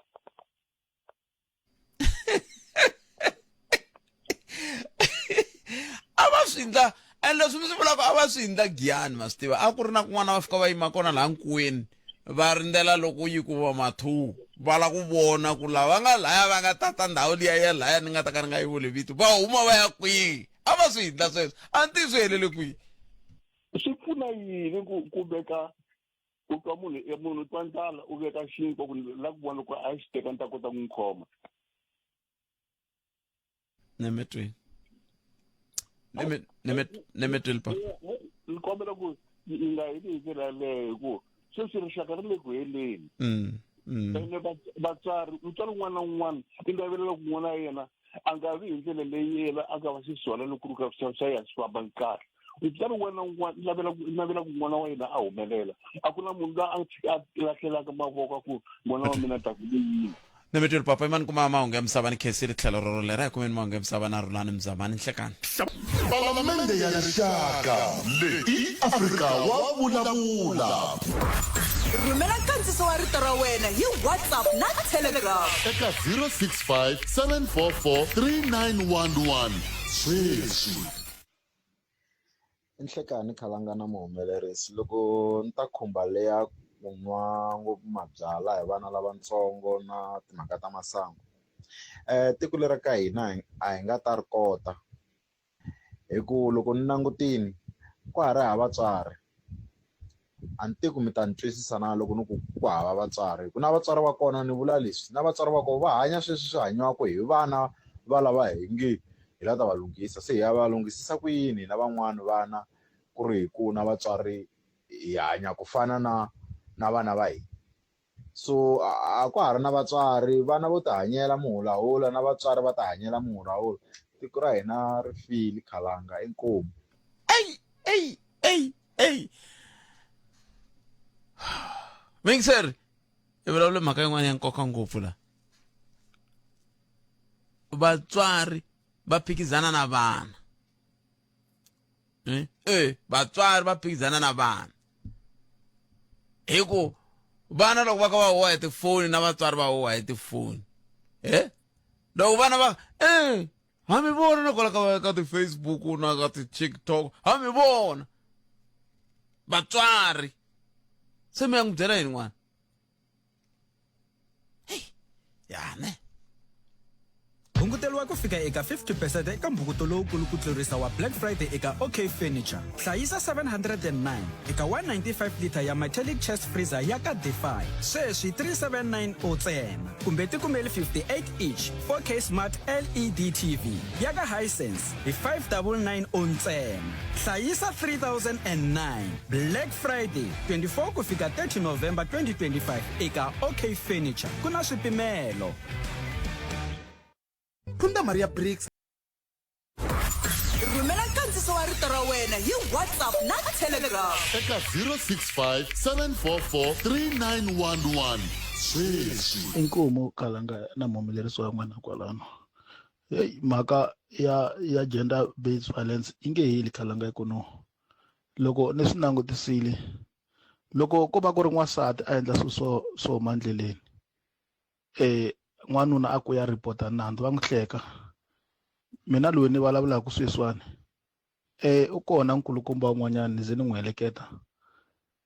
a va swi ndla and leswi mi swi vulaka a va swi endla giyani ma swi tiva a ku ri na kun'wana va fika va yima kona laha nkuweni va rindzela loko yi ku va ma-two va la ku vona ku lava nga laya va nga tata ndhawu liya ya laya ni nga ta ka ni nga yi vuli vito va huma va ya kwihi a va swi endla sweswo a ni tivi swi helele kwihi swi pfuna yini ku ku veka U twa munhu e munhu u twa ndlala u veka xinkwa ku la ku vona loko a xi teka ni ta kota ku n'wi khoma. Nemetweni. Neme neme nemetweni pa. Ni kombela ku yi nga heli hi ndlela yaleyo hi ku sweswi rixaka ri le ku heleni. Ene vatswari mutswari un'wana na un'wana i navelela ku n'wana wa yena a nga vi hi ndlela leyi yena a nga va xiswona loko ku ri ka swa swa yena swi famba kahle. Mutswari un'wana na un'wana i lavela ku i navela ku n'wana wa yena a humelela. A ku na munhu loyi a a lahlelaka mavoko a ku n'wana wa mina ni ta ku yini. Nemetweli papa imani kuma mahungu ya misava ni khensile tlhelo roro lera hi kumeni mahungu ya misava na Rhulani Mzamani nhlekani. Palamende ya Rixaka leyi i Afrika wa vulavula. Rhumela nkandziso wa rito ra wena hi WhatsApp na Telegram. Eka 065 744 3911 sweswi. I nhlekani khalanga na muhumelerisi loko ni ta khumba leya ku nwa ngopfu mabyalwa hi vana lavatsongo na timhaka ta masangu tiko leri ka hina a hi nga ta ri kota hi ku loko ni langutini ka ha ri hava vatswari a ni tivi ku mi ta ni twisisa na loko ni ku ku hava vatswari ku na vatswari va kona ni vula leswi na vatswari va kona va hanya sweswi swi hanyiwaka hi vana va lava hi nge hi la ta va lunghisa se hi ya va lunghisisa ku yini hina van'wani vana ku ri hi ku na vatswari hi hanya ku fana na na vana va hina so a ka ha ri na vatswari vana vo tihanyela muhulahula na vatswari va tihanyela muhulahula tiko ra hina ri file khalanga inkomu. Ey ey ey ey Mixer i vulavule mhaka yin'wana ya nkoka ngopfu la vatswari va phikizana na vana eh, eh vatswari va phikizana na vana hi ku vana loko va ka va huwa hi tifoni na vatswari va huwa hi tifoni eh loko vana va eh ha mi vona na kwala ka ka ti-facebook na ka ti-tiktok ha mi vona vatswari se mi ya n'wi byela yini n'wana ya ne Hunguteriwa ku fika eka 50 percent eka mbhukuto lowukulu ku tlurisa wa Black Friday eka OK Furniture. Hlayisa 709 eka 195 litre ya metallic chest freezer ya ka Defy, sweswi 3790 ntsena. Kumbe tikumeli 58 inch 4K smart LED TV ya ka Hisense hi 5990 ntsena. Hlayisa 3009 Black Friday 24 ku fika 30 November 2025 eka OK Furniture. Ku na swipimelo. Phunta Maria Briggs. Rhumela nkandziso wa rito ra wena hi WhatsApp na Telegram. Eka 065 744 3911 sweswi. Inkomu Kalanga na muhumelerisi wa n'wana kwalano. Heyi mhaka ya ya gender based violence yi nge heli Kalanga hi ku no loko ni swi langutisile loko ko va ku ri n'wansati a endla swilo swo swo huma endleleni eh n'wanuna a ku ya report-a nandzu va n'wi hleka mina loyi ni vulavulaka sweswiwani eh u kona nkulukumba un'wanyana ni ze ni n'wi heleketa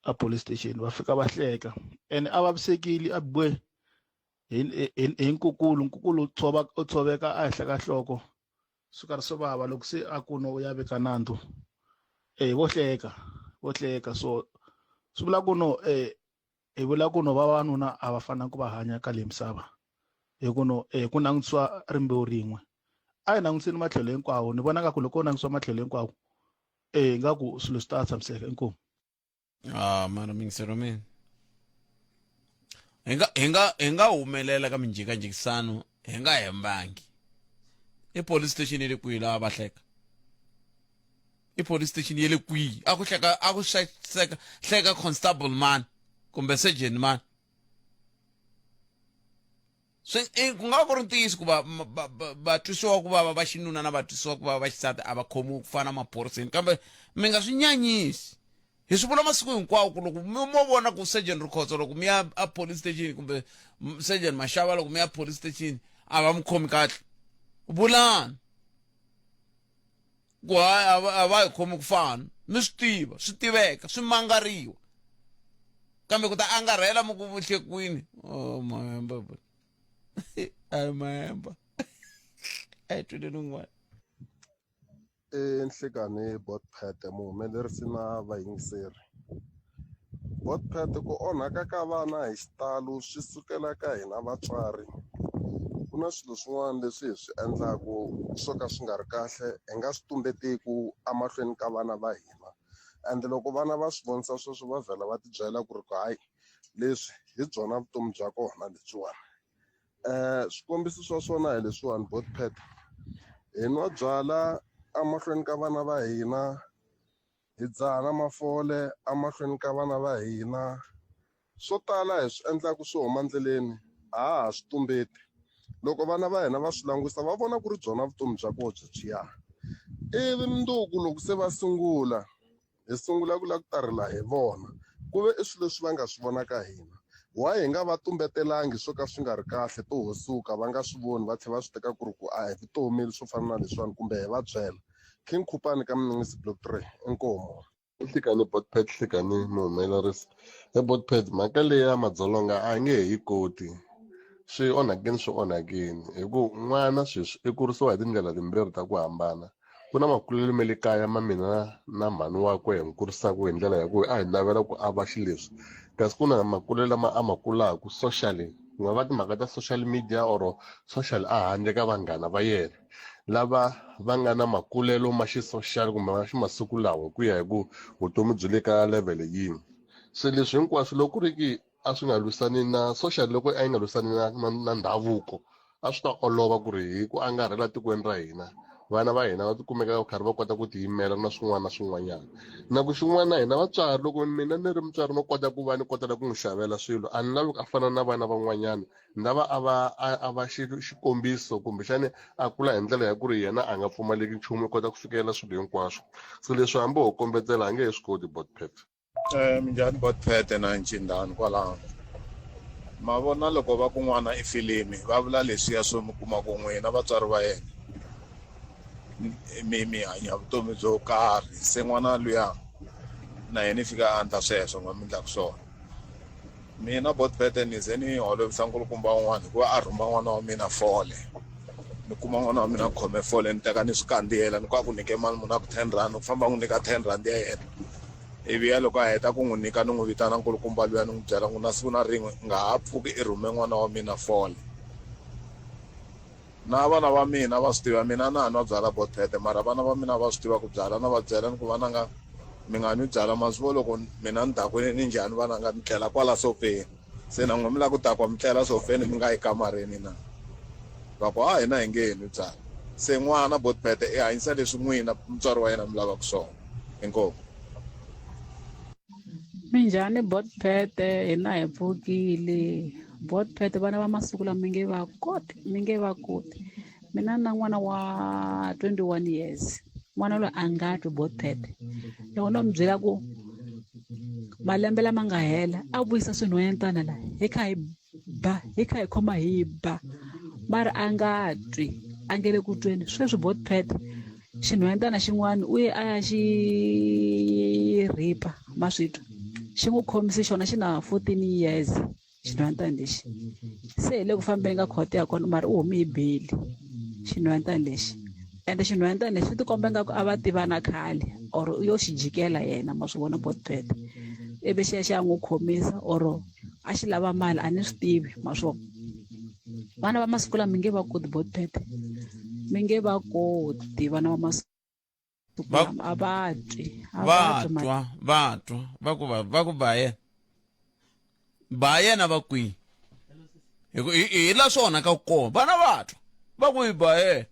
a police station va fika va hleka ene a vavisekile a biwe hi hi hi nkukulu nkukulu u tshova u tshoveka a henhla ka nhloko swi karhi swi vava loko se a ku no u ya veka nandzu eh vo hleka vo hleka so swi vula ku no eh hi vula ku no vavanuna a va fanele ku va hanya ka leyi misava hi ku no eh ku langutisiwa rimbewu rin'we a hi langutiseni matlhelo hinkwawo ni vona nga ku loko u langutisiwa matlhelo hinkwawo eh nga ku swilo swi ta tshamiseka inkomu ah mara mingiselo mina hi nga hi nga hi nga humelela ka minjhekanjhekisano hi nga hembangi i police station ya le kwihi laha va hleka i police station ya le kwihi a ku hleka a ku hleka hleka constable man kumbe sergeant man swi ku nga va ku ri ntiyiso ku va va twisiwa ku vava va xinuna na va twisiwa ku vava va xisati a va khomiwi ku fana maphoriseni kambe mi nga swi nyanyisi hi swi vula masiku hinkwawo ku loko mi mo vona ku surgeon Rikhotso loko mi ya a police station kumbe surgeon Mashava loko mi ya police station a va mi khomi kahle vulani ku hayi a va hi khomi ku fana mi swi tiva swi tiveka swi mangariwa kambe ku ta angarhela mi ku vuhlekwini oh mahemba ayi mahemba a hi twile nin'wana Enhlekani Botpet muhumelerisi na vayingiseri. Botpet ku onhaka ka vana hi xitalo swi sukela ka hina vatswari. Ku na swilo swin'wana leswi hi swi endlaku swo ka swi nga ri kahle hi nga swi tumbetiku emahlweni ka vana va hina ende loko vana va swi vonisa sweswo va vhela va tibyela ku ri ku hayi leswi hi byona vutomi bya kona lebyiwani. Swikombiso swa swona hi leswiwani Botpet hi nwa byala emahlweni ka vana va hina. Hi dzaha na mafole emahlweni ka vana va hina. Swo tala hi swi endlaka swi huma endleleni a ha ha swi tumbeti. Loko vana va hina va swi languta va vona ku ri byona vutomi bya koho byebyiya. Ivi mundzuku loko se va sungula, hi sungula ku lava ku ta rila hi vona, ku ve i swilo leswi va nga swi vona ka hina. Why hi nga va tumbetelangi swo ka swi nga ri kahle to ho suka va nga swi voni va tlhela va swi teka ku ri ku a hi vutomi swo fana na leswiwani kumbe hi va byela. King Khupani ka Mninisi Block 3 inkomu. Nhlikani Botpet Nhlikani muhumelerisi he Botpet mhaka leyi ya madzolonga a nge he yi koti swi onhakini swi onhakini hi ku n'wana sweswi i kurisiwa hi tindlela timbirhi ta ku hambana ku na makulelo ma le kaya ma mina na mhani wakwe hi n'wi kurisaka hi ndlela ya ku a hi navela ku a va xileswi kasi ku na makulelo lama a ma kulaku socially ku nga va timhaka ta social media or social a handle ka vanghana va yena lava va nga na makulelo ma xi-social kumbe ma ximasiku lawa hi ku ya hi ku vutomi byi le ka level yini se leswi hinkwaswo loko ku ri ki a swi nga lwisani na social loko a yi nga lwisani na, na, na ndhavuko a swi ta olova ku ri hi ku angarhela tikweni ra hina vana va hina va tikumeka va karhi va kota ku tiyimela na swin'wana na swin'wanyana na ku xin'wana hina vatswari loko mina ni ri mutswari no kota ku va ni kota ku n'wi xavela swilo a ni lavi ku a fana na vana van'wanyana ni lava a va a, a va xikombiso kumbexani a kula hi ndlela ya ku ri yena a nga pfumaleki nchumu u kota ku fikelela swilo hinkwaswo se leswi hambi ho kombetela a nge he swi koti botpet Minjhani botpet na ncindani kwalano ma vona loko va ku n'wana i filimi va vula leswiya swo mi kuma ku n'wina vatswari va yena mi mi hanya vutomi byo karhi se n'wana luya na yena i fika a endla sweswo n'we mi endlaka swona Mina Botpete ni ze ni holovisa nkulukumba un'wana hikuva a rhuma n'wana wa mina fole ni kuma n'wana wa mina a khome fole ni teka ni swi kandziyela ni ku a ku nyike mali muni a ku ten rand ku famba n'wi nyika ten rand ya yena ivi ya loko a heta ku n'wi nyika ni n'wi vitana nkulukumba luya ni n'wi byela ku na siku na rin'we nga ha pfuki i rhume n'wana wa mina fole na vana va mina va swi tiva mina na nwa byala Botpete mara vana va mina va swi tiva ku byala na va byela ni ku vananga mi nga nwi byala ma swi vo loko mina ni dakwini ni njhani vananga mi tlela kwala sofeni se na n'we mi lava ku dakwa mi tlela sofeni mi nga yi kamareni na va ku ha hina hi nge he nwi byala se n'wana Botpete i hanyisa leswi n'wina mutswari wa yena mi lavaka swona inkomu. Minjhani Botpete hina hi pfukile Botpete vana va masiku lama mi nge va koti mi nge va koti mina na n'wana wa 21 years n'wana loyi a nga twi Botpete loko no mi byela ku malembe lama nga hela a vuyisa swinhwanyetana la hi kha hi ba hi kha hi khoma hi ba mara a nga twi a nge le ku tweni sweswi Botpete xinhwanyetana xin'wana u ye a ya xi rhipa ma swi twa xi n'wi khomise xona xi na 14 years xinhwanyetana lexi se hi le ku fambeni ka khoto ya kona mara u hume hi beli xinhwanyetana lexi ende xinhwanyetana lexi swi tikomba ingaku a va tivana khale or u yo xi jikela yena ma swi vona botpet ivi xi ya xi ya n'wi khomisa or a xi lava mali a ni swi tivi ma swi vona vana va masiku lama mi nge va koti botpet mi nge va koti vana va masiku lama a va twi a va va twi twa va twa va ku va va ku ba yena ba yena va kwihi hi ku hi hi la swona ka kona vana va twa va ku hi ba yena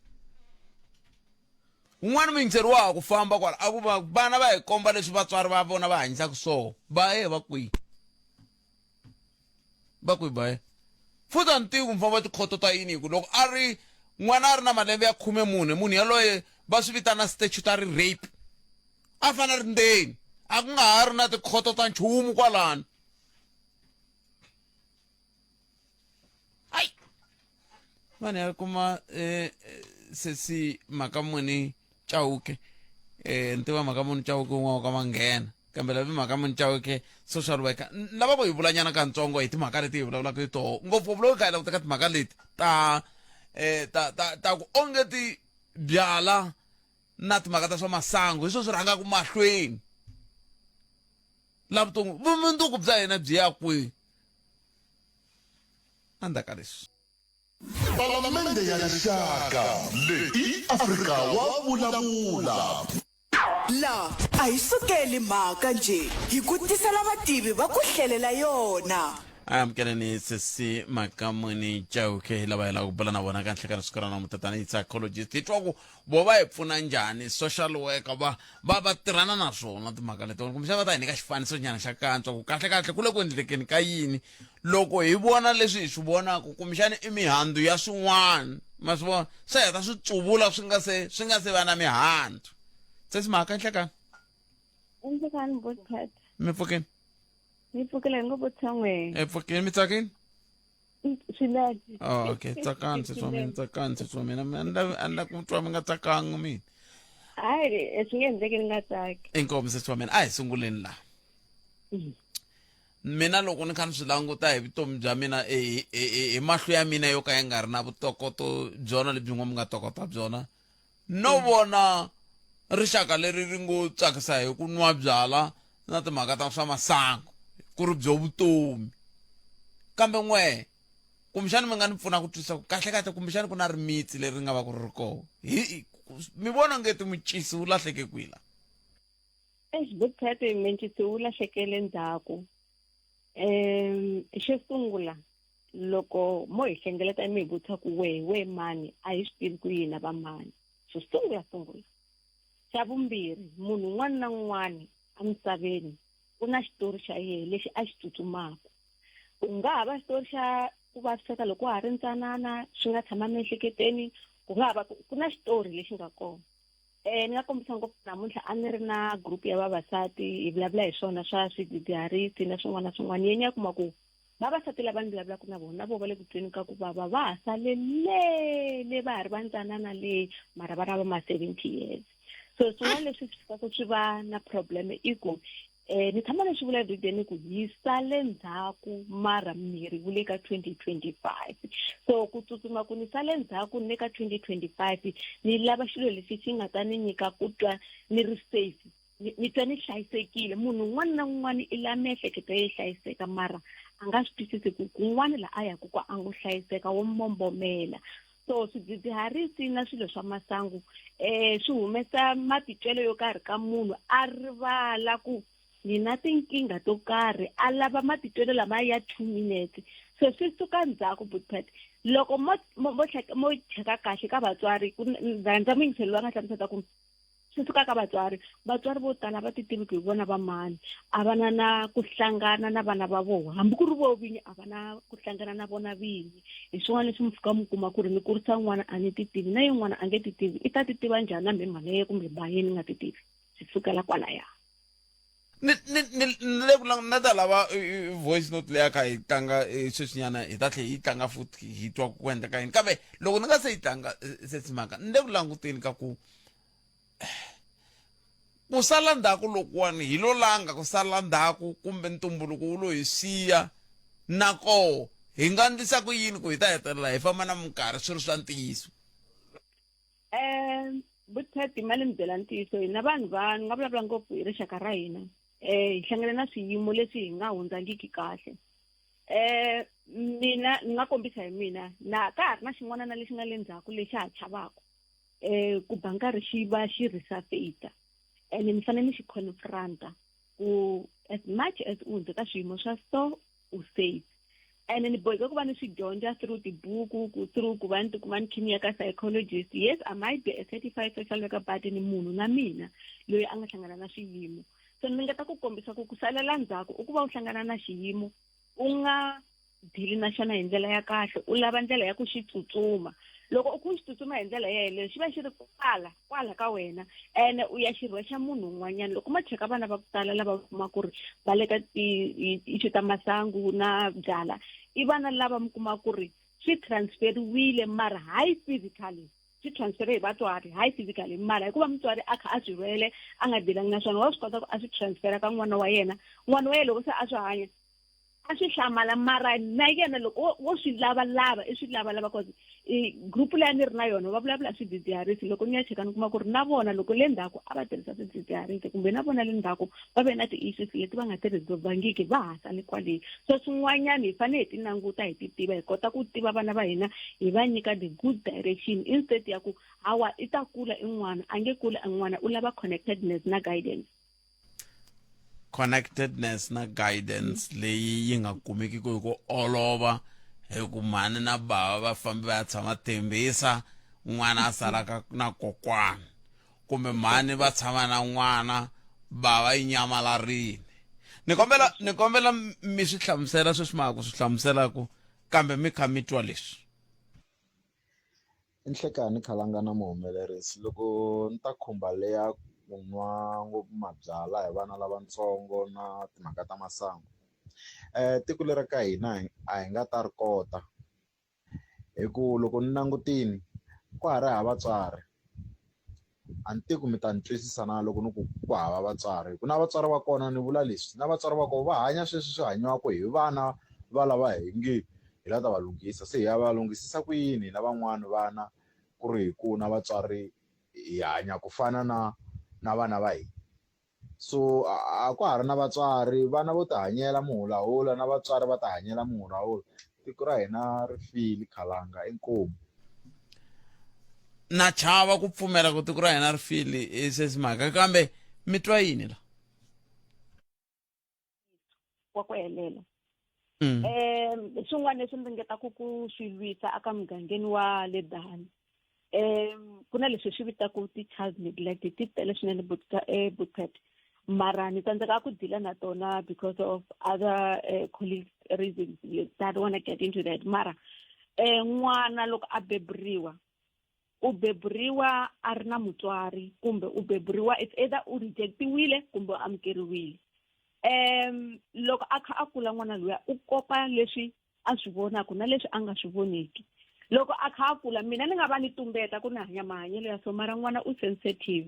un'wana muyingiseri wa ha ku famba kwala a ku va vana va hi komba leswi vatswari va vona va hanyisaka swona ba ye va kwihi va kwihi ba ye futhi a ni tivi ku mi famba tikhoto ta yini hi ku loko a ri n'wana a ri na malembe ya 14 munhu yaloye va swi vitana statutory rape a fane a ri ndzeni a ku nga ha ri na tikhoto ta nchumu kwalano ai vanhu ya kuma eh, sesi makamuni chauke eh ni tiva makamuni chauke un'wana ka manghena kambe lavi makamuni chauke social worker lava ku hi vulanyana kantsongo hi timhaka leti hi vulavulaka hi toho ngopfungopfu loko hi kha hi languta ka timhaka leti ta eh ta ta ta ku onge ti byala na timhaka ta swa masangu hi swo swi rhangaka mahlweni. La vuton'wini vumundzuku bya hina byi ya kwihi endzhaku ka leswi? Palamende ya Rixaka leyi i Afrika wa vulavula. La a hi sukeli mhaka njhe, hi ku tisela vativi va ku hlelela yona. A amukeleni sesi Makamuni Chauke hi lava hi lava ku bula na vona ka nhlekani siku ra namuntlha tanihi psychologist hi twa ku vo va hi pfuna njhani social worker va va va tirhana na swona timhaka letiwani kumbexana va ta hi nyika xifaniso nyana xa kantswa ku kahle kahle ku le ku endlekeni ka yini loko hi vona leswi hi swi vonaka kumbexana i mihandzu ya swin'wana ma swi vona se heta swi tsuvula swi nga se swi nga se va na mihandzu sesi mhaka nhlekani Nhlekani bothat mi pfukeni mi pfukile hi ngo vutshangweni e pfukeni mi tsakini swinene oh, okay tsakani sesi wa mina tsakani sesi wa mina a ni lavi a ni lavi ku twa mi nga tsakangi mina hayi swi nge endleki ni nga tsaki inkomu sesi wa mina a hi sunguleni laha mina loko ni kha ni swi languta hi vutomi bya mina hi mahlo ya mina yo ka ya nga ri na vutokoto byona lebyi ngo mi nga tokota byona no vona rixaka leri ri ngo tsakisa hi ku nwa byala na timhaka ta swa masangu ku ri byo vutomi kambe n'we kumbexani mi nga ni pfuna ku twisisa ku kahle kahle kumbexani ku na rimitsi leri nga va ku ri ri koho hi mi vona nge ti mucisi wu lahleke kwihi la Eish Bothat mencisi wu lahlekele ndzhaku um xo sungula loko mo hi hlengeleta mi hi vutisa ku wehe we mani a hi swi tivi ku yina va mani xo sungula sungula xa vumbirhi munhu un'wana na un'wana emisaveni u na xitori xa yena lexi a xi tsutsumaka ku nga ha va xitori xa ku vaviseka loko wa ha ri ntsanana swi nga tshama emiehleketweni ku nga ha va ku na xitori lexi nga kona Eh ni nga kombisa ngopfu namuntlha a ni ri na group ya vavasati hi vulavula hi swona swa swidzidziharisi na swin'wana na swin'wana yena ya kuma ku vavasati lava ni vulavulaka na vona vo va le ku tweni ka ku vava va ha sale le le va ha ri vantsanana le mara va ra va ma 70 years so swin'wana leswi swi fikaka swi va na problem i ku eh ni tshama ni swi vula everyday ni ku hi sale ndzhaku mara miri wu le ka 2025 so ku tsutsuma ku ni sale ndzhaku ni le ka 2025 ni lava xilo lexi xi nga ta ni nyika ku twa ni ri safe ni twa ni hlayisekile munhu un'wana na un'wana i la miehleketo yi hlayiseka mara a nga swi twisisi ku kun'wana la a yaku kwa a ngo hlayiseka wo mbombomela so swidzidziharisi na swilo swa masangu eh swi humesa matitwelo yo karhi ka munhu a rivala ku ni na tinkingha to karhi a lava matitwelo lama ya two minutes so swi suka ndzhaku butpat loko mo mo mo cheka kahle ka vatswari ku rhandza muyingiseli loyi a nga hlamusela ku swi suka ka vatswari vatswari vo tala va ti tivi ku hi vona va mani a va na na ku hlangana na vana va vona hambi ku ri vo vinyi a va na ku hlangana na vona vinyi hi swin'wana leswi mi fika mi kuma ku ri ni kurisa n'wana a ni ti tivi na yin'wana a nge ti tivi i ta ti tiva njhani na mhe mhana ye kumbe ba ye ni nga ti tivi swi sukela kwalaya ni ni ni ni le ku na ta lava voice note leyi a kha yi tlanga sweswinyana hi ta tlhela yi tlanga futhi hi twa ku endleka yini kambe loko ni nga se yi tlanga se tshimaka ni le ku languteni ka ku ku sala ndzhaku lokuwani hi lo langa ku sala ndzhaku kumbe ntumbuluko wu lo hi siya na koho hi nga ndlisa ku yini ku hi ta hetelela hi famba na minkarhi swi ri swa ntiyiso um vutshati mali mi byela ntiyiso hina vanhu va ni nga vulavula ngopfu hi rixaka ra hina um hi hlangane na swiyimo leswi hi nga hundzangiki kahle um mina ni nga kombisa hi mina na ka ha ri na xin'wana na lexi nga le ndzhaku lexi ha chavaka eh ku ba nkarhi xi va xi resurface ene ni fanele ni xi confronta ku as much as u hundze ka swiyimo swa so u safe ene ni boheka ku va ni swi dyondza through tibuku ku through ku va ni tikuma ni khimiya ka psychologist yes i might be a certified social worker but ni munhu na mina loyi a nga hlangana na swiyimo so ni ringeta ku kombisa ku ku salela ndzhaku u ku va u hlangana na xiyimo u nga dili na xona hi ndlela ya kahle u lava ndlela ya ku xi tsutsuma loko u ku xi tsutsuma hi ndlela yeleyo xi va xi ri kwala kwala ka wena ene u ya xi rhwexa munhu un'wanyana loko ma cheka vana va ku tala lava kuma ku ri va le ka ti-issue ta masangu na byala i vana lava mi kuma ku ri swi transferiwile mara hayi physically swi transfere hi vatswari hayi physically mara hikuva mutswari a kha a swi rhwele a nga dilangi na swona wa swi kota ku a swi transfera ka n'wana wa yena n'wana wa yena loko se a swi hanya A swi hlamala mara na yena loko wo wo swi lavalava i swi lavalava cause i group leyi a ni ri na yona va vulavula hi swidzidziharisi loko ni ya cheka ni kuma ku ri na vona loko le ndzhaku a va tirhisa swidzidziharisi kumbe na vona le ndzhaku va ve na ti-issues leti va nga ti resolvangiki va ha sale kwale so swin'wanyana hi fanele hi ti languta hi ti tiva hi kota ku tiva vana va hina hi va nyika the good direction instead ya ku hawa i ta kula i n'wana a nge kuli i n'wana u lava connectedness na guidance. Connectedness na guidance leyi yi nga kumeki ku hi ku olova hi ku mhani na bava va fambe va ya tshama Tembisa, n'wana a salaka na kokwana, kumbe mhani va tshama na n'wana, bava yi nyamalarini. Ni kombela ni kombela mi swi hlamusela sweswi ma ha ku swi hlamuselaku, kambe mi kha mi twa leswi. I nhlekani khalanga na muhumelerisi loko ni ta khumba leya ku nwa ngopfu mabyalwa hi vana lavatsongo na timhaka ta masangu tiko leri ka hina a hi nga ta ri kota hi ku loko ni langutini ka ha ri hava vatswari a ni tivi ku mi ta ni twisisa na loko ni ku ku hava vatswari hi ku na vatswari va kona ni vula leswi na vatswari va kona va hanya sweswi swi hanyiwaka hi vana va lava hi nge hi la ta va lunghisa se hi ya va lunghisisa ku yini hina van'wani vana ku ri hi ku na vatswari hi hanya ku fana na na vana va hina. So a ka ha ri na vatswari vana vo tihanyela muhulahula na vatswari va tihanyela muhulahula tiko ra hina ri file khalanga inkomu. Na chava ku pfumela ku tiko ra hina ri file i sesi mhaka kambe mi twa yini la? Wa ku helela. Um swin'wana leswi ni ringetaka ku swi lwisa aka mugangeni wa le Dani um ku na leswi swi vitaka ti-child neglect ti tele swinene Bootpet mara ni tsandzeka ku deala na tona because of other colleagues reasons that wanna get into that mara um n'wana loko a beburiwa u beburiwa a ri na mutswari kumbe u beburiwa it's either u rejectiwile kumbe u amukeriwile um loko a kha a kula n'wana luya u kopa leswi a swi vonaka na leswi a nga swi voneki loko a kha a kula mina ni nga va ni tumbeta ku ni hanya mahanyelo ya so mara n'wana u sensitive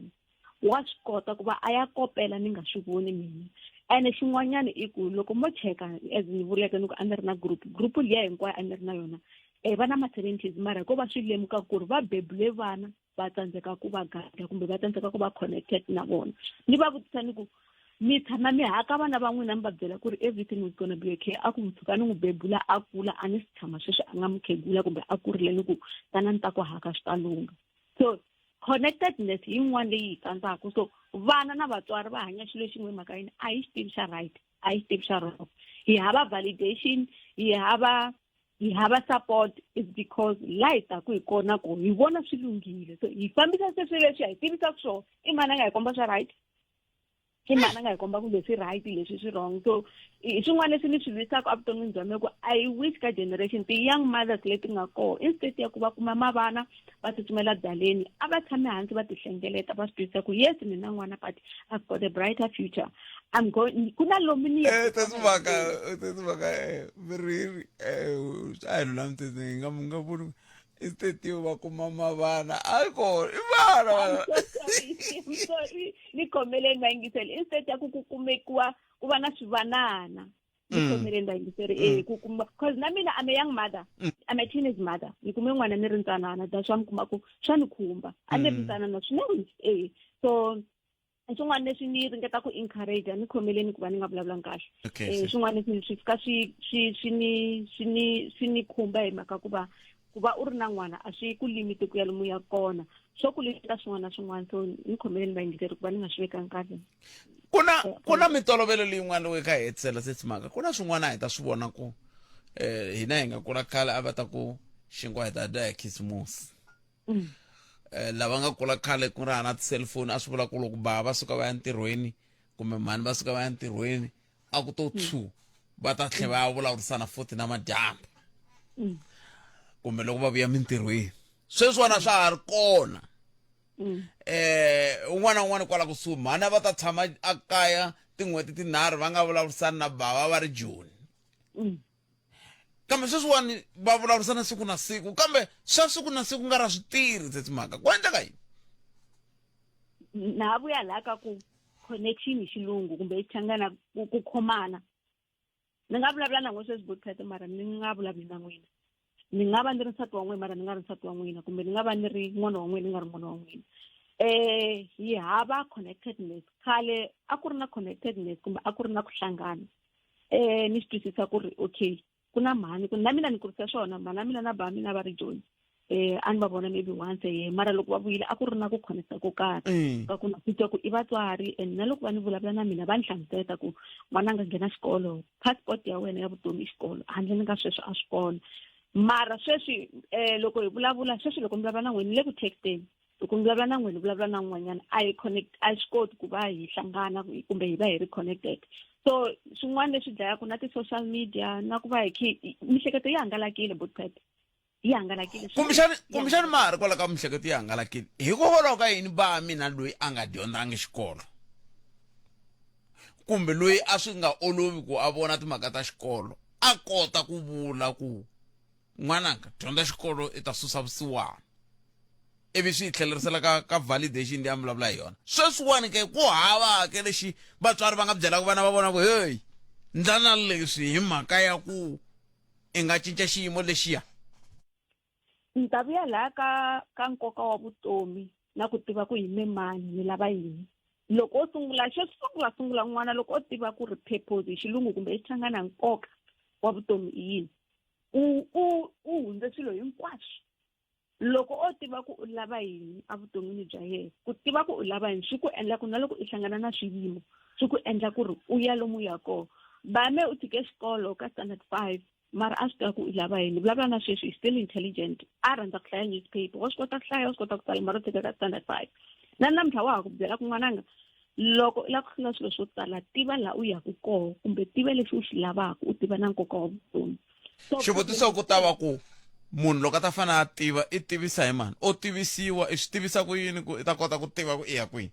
wa swi kota ku va a ya kopela ni nga swi voni mina ene xin'wanyana i ku loko mo cheka as ni vuleke ni ku a ni ri na group group liya hinkwayo a ni ri na yona um va na ma-seventies mara ko va swi lemuka ku ri va bebule vana va tsandzeka ku va gada kumbe va tsandzeka ku va connected na vona ni va vutisa ni ku mi tshama mi haka vana va n'wina mi va byela ku ri everything is gonna be okay a ku mpfhuka ni n'wi bebula a kula a ni si tshama sweswi a nga mukhegula kumbe a kurile ni ku tana ni ta ku haka swi ta lungha so connectedness yin'wana leyi hi tsandzaka so vana na vatswari va hanya xilo xin'we mhaka yini a hi xi tivi xa right a hi xi tivi xa wrong hi hava validation hi hava hi hava support is because la hi taku hi kona ku hi vona swi lunghile so hi fambisa se swilo leswi hi tivisaka swona i mani a nga hi komba swa right i mani a nga hi komba ku leswi right leswi swi wrong so i swin'wana leswi ni swi lwisaka evuton'wini bya mina ku I wish ka generation ti-young mothers leti nga kona instead ya ku va kuma mavana va tsutsumela byaleni a va tshame hansi va tihlengeleta va swi twisisa ku yes ni na n'wana but I've got a brighter future I'm going ku na lomu ni eh tesimaka tesimaka eh miriri eh a hi lulamiseni hi nga nga voni instead yo va kuma mavana a yi kona i vana I'm sorry ni khomeleni vayingiseli instead ya ku ku kumekiwa ku va na swivanana ni khomeleni vayingiseri eh ku kuma cause na mina I'm a young mother I'm a teenage mother ni kume n'wana ni ri ntsanana that's why mi kuma ku swa ni khumba a ni ri ntsanana swinene eh so swin'wana leswi ni ringeta ku encourage ni khomeleni ku va ni nga vulavulanga kahle okay, eh swin'wana leswi swi fika swi swi swi ni swi ni swi ni khumba hi mhaka ku va ku va u ri na n'wana a swi ku limiti ku ya lomu ya kona swo ku limita swin'wana na swin'wana so ni khomeleni vayingiseri ku va ni nga swi vekangi kahle ku na ku na mitolovelo leyin'wana loko hi kha hi hetisela se tshimaka ku na swin'wana hi ta swi vona ku eh hina hi nga kula khale a va ta ku xinkwa hi ta dya hi khisimusi eh lava nga kula khale ku ri hana ti-cellphone a swi vula ku loko bava va suka va ya ntirhweni kumbe mhani va suka va ya ntirhweni a ku to tshu va ta tlhela va ya vulavurisana futhi na madyambu kumbe loko va vuya mintirhweni sweswiwana swa ha ri kona eh un'wana na un'wana kwala kusuhi mhani a va ta tshama a kaya tin'hweti tinharhu va nga vulavurisani na bava va ri joni kambe sweswiwani va vulavurisana siku na siku kambe swa siku na siku nga ra swi tirhi tsetsimaka ku endleka yini na ha vuya laha ka ku connection hi xilungu kumbe hi xichangana ku khomana Ni nga vulavula na n'wina sweswi Botpet mara ni nga vulavuli na n'wina. Ni nga va ni ri nsati wa n'wina mara ni nga ri nsati wa n'wina kumbe ni nga va ni ri n'wana wa n'wina ni nga ri n'wana wa n'wina. Hi hava connectedness. Khale a ku ri na connectedness kumbe a ku ri na ku hlangana. Ni swi twisisa ku ri okay ku na mhani ku na mina ni kurisa swona mhani mina na ba mina va ri joni a ni va vona maybe once a year mara loko va vuyile a ku ri na ku connecta ko karhi ka ku na titwa ku i vatswari and na loko va ni vulavula na mina va ni hlamuseta ku n'wana a nga nghena xikolo passport ya wena ya vutomi i xikolo handle ni ka sweswo a swi kona mara sweswi loko hi vulavula sweswi loko ni vulavula na n'wina ni le ku texteni loko ni vulavula na n'wina ni vulavula na un'wanyana a hi connect a swi koti ku va hi hlangana kumbe hi va hi ri connected so swin'wana leswi dlayaka na ti-social media na ku va hi khe mihleketo yi hangalakile botpet yi hangalakile kumbexani kumbexani ma ha ri kwala ka mihleketo yi hangalakile hikokwalaho ka yini ba mina loyi a nga dyondzangi xikolo kumbe loyi a swi nga olovi ku a vona timhaka ta xikolo a kota ku vula ku n'wananga dyondza xikolo i ta susa vusiwana ivi swi yi tlhelerisela ka ka validation leyi a mi vulavula hi yona sweswiwani ke ku hava ke lexi vatswari va nga byelaka vana va vona ku heyi ndlana leswi hi mhaka ya ku i nga cinca xiyimo lexiya ni ta vuya laha ka ka nkoka wa vutomi na ku tiva ku yime mani ni lava yini loko o sungula xo sungula sungula n'wana loko o tiva ku ri purpose hi xilungu kumbe hi xichangana nkoka wa vutomi i yini u u u hundze swilo hinkwaswo loko o tiva ku u lava yini evuton'wini bya yena ku tiva ku u lava yini swi ku endla ku na loko i hlangana na swiyimo swi ku endla ku ri u ya lomu ya kona bame u tshike xikolo ka standard 5 mara a swi tiva ku u lava yini vulavula na sweswi is still intelligent a rhandza ku hlaya newspaper wa swi kota ku hlaya wa swi kota ku tsala mara u tshika ka standard 5 na namuntlha wa ha ku byela ku n'wananga loko u lava ku hlula swilo swo tala tiva laha u yaka kona kumbe tiva lexi u xi lavaka u tiva na nkoka wa vutomi xivutiso ku ta va ku munhu loko a ta fanele a tiva i tivisa hi mani o tivisiwa i swi tivisa ku yini ku i ta kota ku tiva ku i ya kwihi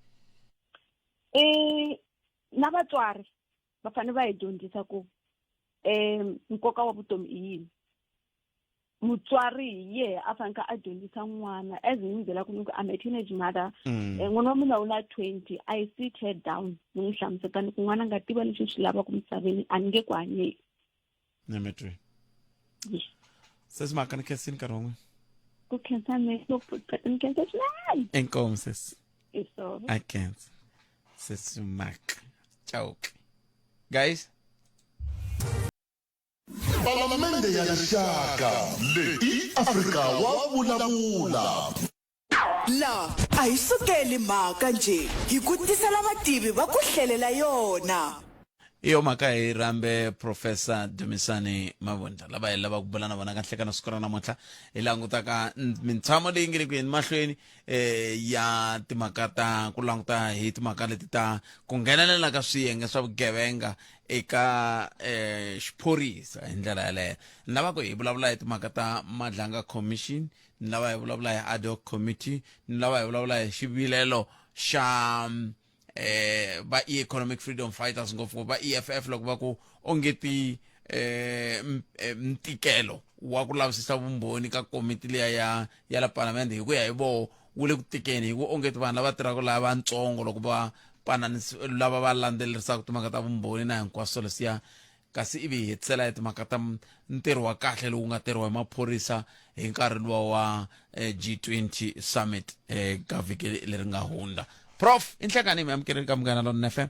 Na vatswari va fanele va hi dyondzisa ku nkoka wa vutomi i yini mutswari hi yehe a faneke a dyondzisa n'wana as ni n'wi byela ku ni ku I'm a teenage mother n'wana wa mina u na 20 I sit her down ni n'wi hlamuseta ni ku n'wana nga tiva leswi swi lavaka misaveni a ni nge ku hanyeli nyametweni sesi mhaka ni khensini nkarhi wa n'wina ku khensa mina ngopfu ni khensa swinene inkomu sesi isolo i can't sesi maka chauke guys Palamende ya Rixaka leyi i Afrika wa vulavula. La a hi sukeli mhaka njhe hi ku tisela vativi va ku hlelela yona. Hi yo mhaka hi rhambe Professor Dumisani Mavundla lava hi lavaka ku bula na vona ka nhlekani siku ra namuntlha hi langutaka mintshamo leyi nge le ku yeni mahlweni ya timhaka ta ku languta hi timhaka leti ta ku nghenelela ka swiyenge swa vugevenga eka xiphorisa hi ndlela yaleyo ni lava ku hi vulavula hi timhaka ta Madlanga Commission ni lava hi vulavula hi ad hoc committee ni lava hi vulavula hi xivilelo xa va economic freedom fighters ngopfungopfu va EFF loko va ku ongeti ntikelo wa ku lavisisa vumbhoni ka komiti liya ya ya la palamende hi ku ya hi voho wu le ku tikeni hi ku ongeti vanhu lava tirhaka laha vantsongo loko va pananisi lava va landzelerisaka timhaka ta vumbhoni na hinkwaswo leswiya kasi ivi hi hetisela hi timhaka ta ntirho wa kahle lowu nga tirhiwa hi maphorisa hi nkarhi luwa wa G20 summit ka vhiki leri nga hundza prof i nhlekani mi amukeleni ka Munghana Lonene FM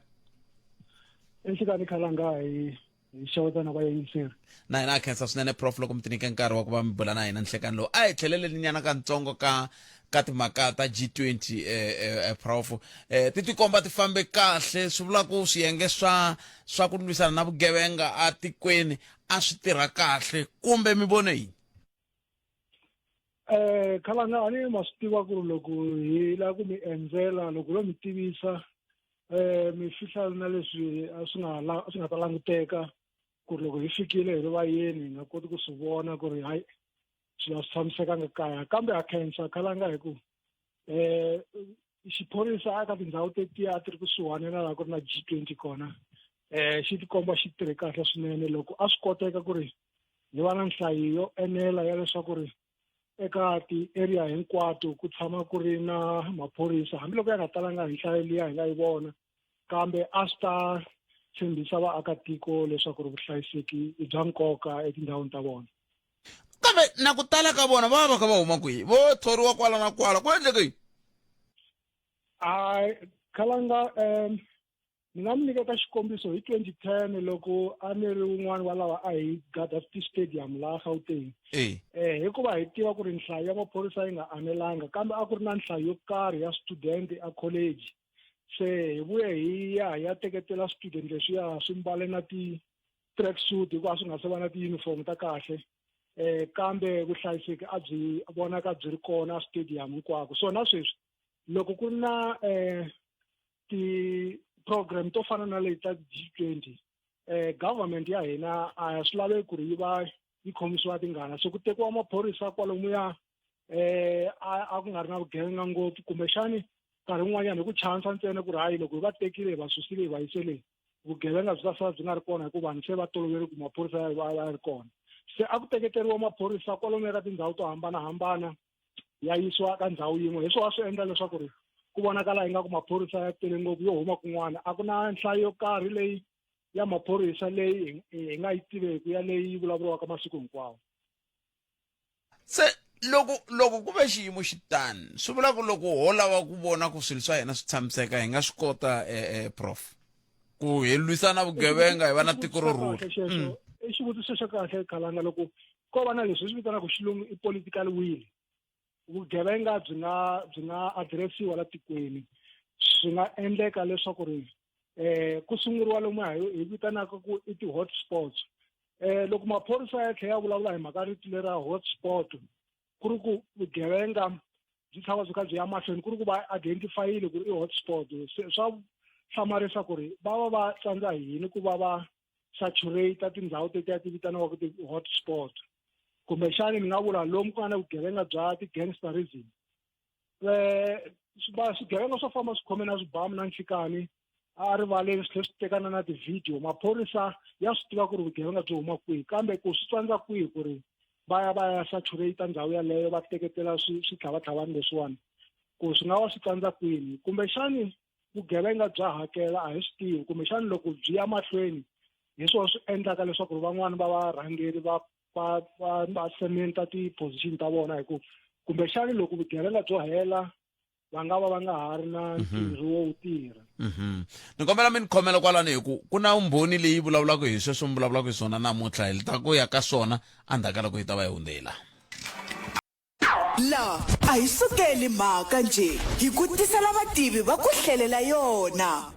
i nhlekani khalanga hi hi xeweta na vayingiseri na hina a khensa swinene prof loko mi tinyike nkarhi wa ku va mi bula na hina nhlekani lowu a hi tlheleleni nyana kantsongo ka ka timhaka ta G20 prof ti tikomba ti fambe kahle swi vula ku swiyenge swa swa ku lwisana na vugevenga atikweni a swi tirha kahle kumbe mi vone yini Khalanga a ni ma swi tiva ku ri loko hi lava ku mi endzela loko yo mi tivisa mi fihla na leswi a swi nga a swi nga ta languteka ku ri loko hi fikile hi ri vayeni hi nga koti ku swi vona ku ri hayi swilo a swi tshamisekanga kaya kambe ha khensa khalanga hi ku xiphorisa eka tindhawu tetiya a ti ri kusuhani na laha ku ri na G20 kona xi tikomba xi tirhe kahle swinene loko a swi koteka ku ri hi va na nhlayo yo enela ya leswaku ri eka ti-area hinkwato ku tshama ku ri na maphorisa hambiloko ya nga talanga hi nhlayo liya hi nga yi vona kambe a swi ta tshembisa vaakatiko leswaku ri vuhlayiseki i bya nkoka etindhawini ta vona. Kambe na ku tala ka vona va va va kha va huma kwihi? Vo thoriwa kwala na kwala, ku endleke yini? Hayi, Khalanga, um ni nga mi nyiketa xikombiso hi 2010 loko a ni ri wun'wana wa lava a hi gada ti-stadium laha Gauteng. Eh hikuva hi tiva ku ri nhlayo ya maphorisa yi nga anelanga, kambe a ku ri na nhlayo yo karhi ya student a college. Se hi vuye hi ya hi ya teketela student leswiya swi mbale na ti-track suit hikuva a swi nga se va na ti-uniform ta kahle. Kambe vuhlayiseki a byi vonaka byi ri kona stadium hinkwako. So na sweswi loko ku ri na ti-program to fana na leti ta G20, government ya hina a swi laveki ku ri yi va yi khomisiwa tingana. So ku tekiwa maphorisa kwalomuya a ku nga ri na vugevenga ngopfu, kumbexani nkarhi wun'wanyana hi ku chansa ntsena ku ri hayi loko hi va tekile hi va susile hi va yisele, vugevenga byi ta sala byi nga ri kona hikuva vanhu se va tolovele ku maphorisa ya va ya ri kona. Se a ku teketeriwa maphorisa kwalomuya ka tindhawu to hambanahambana ya yisiwa ka ndhawu yin'we. Hi swona swi endla leswaku ri ku vonakala ingaku maphorisa ya tele ngopfu yo huma kun'wana. A ku na nhlayo yo karhi leyi ya maphorisa leyi hi nga yi tiveki ya leyi yi vulavuriwaka masiku hinkwawo. Se loko ku ve xiyimo xi tani, swi vula ku loko ho lava ku vona ku swilo swa hina swi tshamiseka, hi nga swi kota, prof, ku hi lwisana vugevenga, hi va na tiko ro rhula? I xivutiso xa kahle, Khalanga. Loko ko va na leswi hi swi vitanaka xilungu i political will, vugevenga byi nga addressiwa la tikweni. Swi nga endleka leswaku ri ku sunguriwa lomu hi vitanaka ku i ti-hot spots. Loko maphorisa ya tlhela ya vulavula hi mhaka rito lera hotspot, ku ri ku vugevenga byi tshama byi kha byi ya mahlweni, ku ri ku va identifyile ku ri i hotspot. Se swa hlamarisa ku ri va va va tsandza hi yini ku va va saturate tindhawu tetiya ti vitaniwaka ti-hotspot. Kumbexani ni nga vula lomu ku nga na vugevenga bya ti-gangsterism, swigevenga swo famba swi khome na swibamu na nhlikani a rivaleni, swi tlhela swi tekana na ti-video. Maphorisa ya swi tiva ku ri vugevenga byi huma kwihi, kambe ku swi tsandza kwihi ku ri va ya va ya saturate ndhawu yaleyo, va teketela switlhavatlhavani leswiwani, ku swi nga va swi tsandza kwini? Kumbexani vugevenga bya hakela, a hi swi tivi. Kumbexani loko byi ya mahlweni, hi swona swi endlaka leswaku van'wani va varhangeri va cementa ti-position ta vona, hi ku kumbexani loko vugevenga byo hela, va nga va va nga ha ri na ntirho wo wu tirha. Ni kombela mi ni khomela kwalano, hi ku ku na vumbhoni leyi vulavulaka hi sweswo mi vulavulaka hi swona namuntlha. Hi ta ku ya ka swona endzhaku ka loko yi ta va yi hundzela. La a hi sukeli mhaka njhe, hi ku tisela vativi va ku hlelela yona.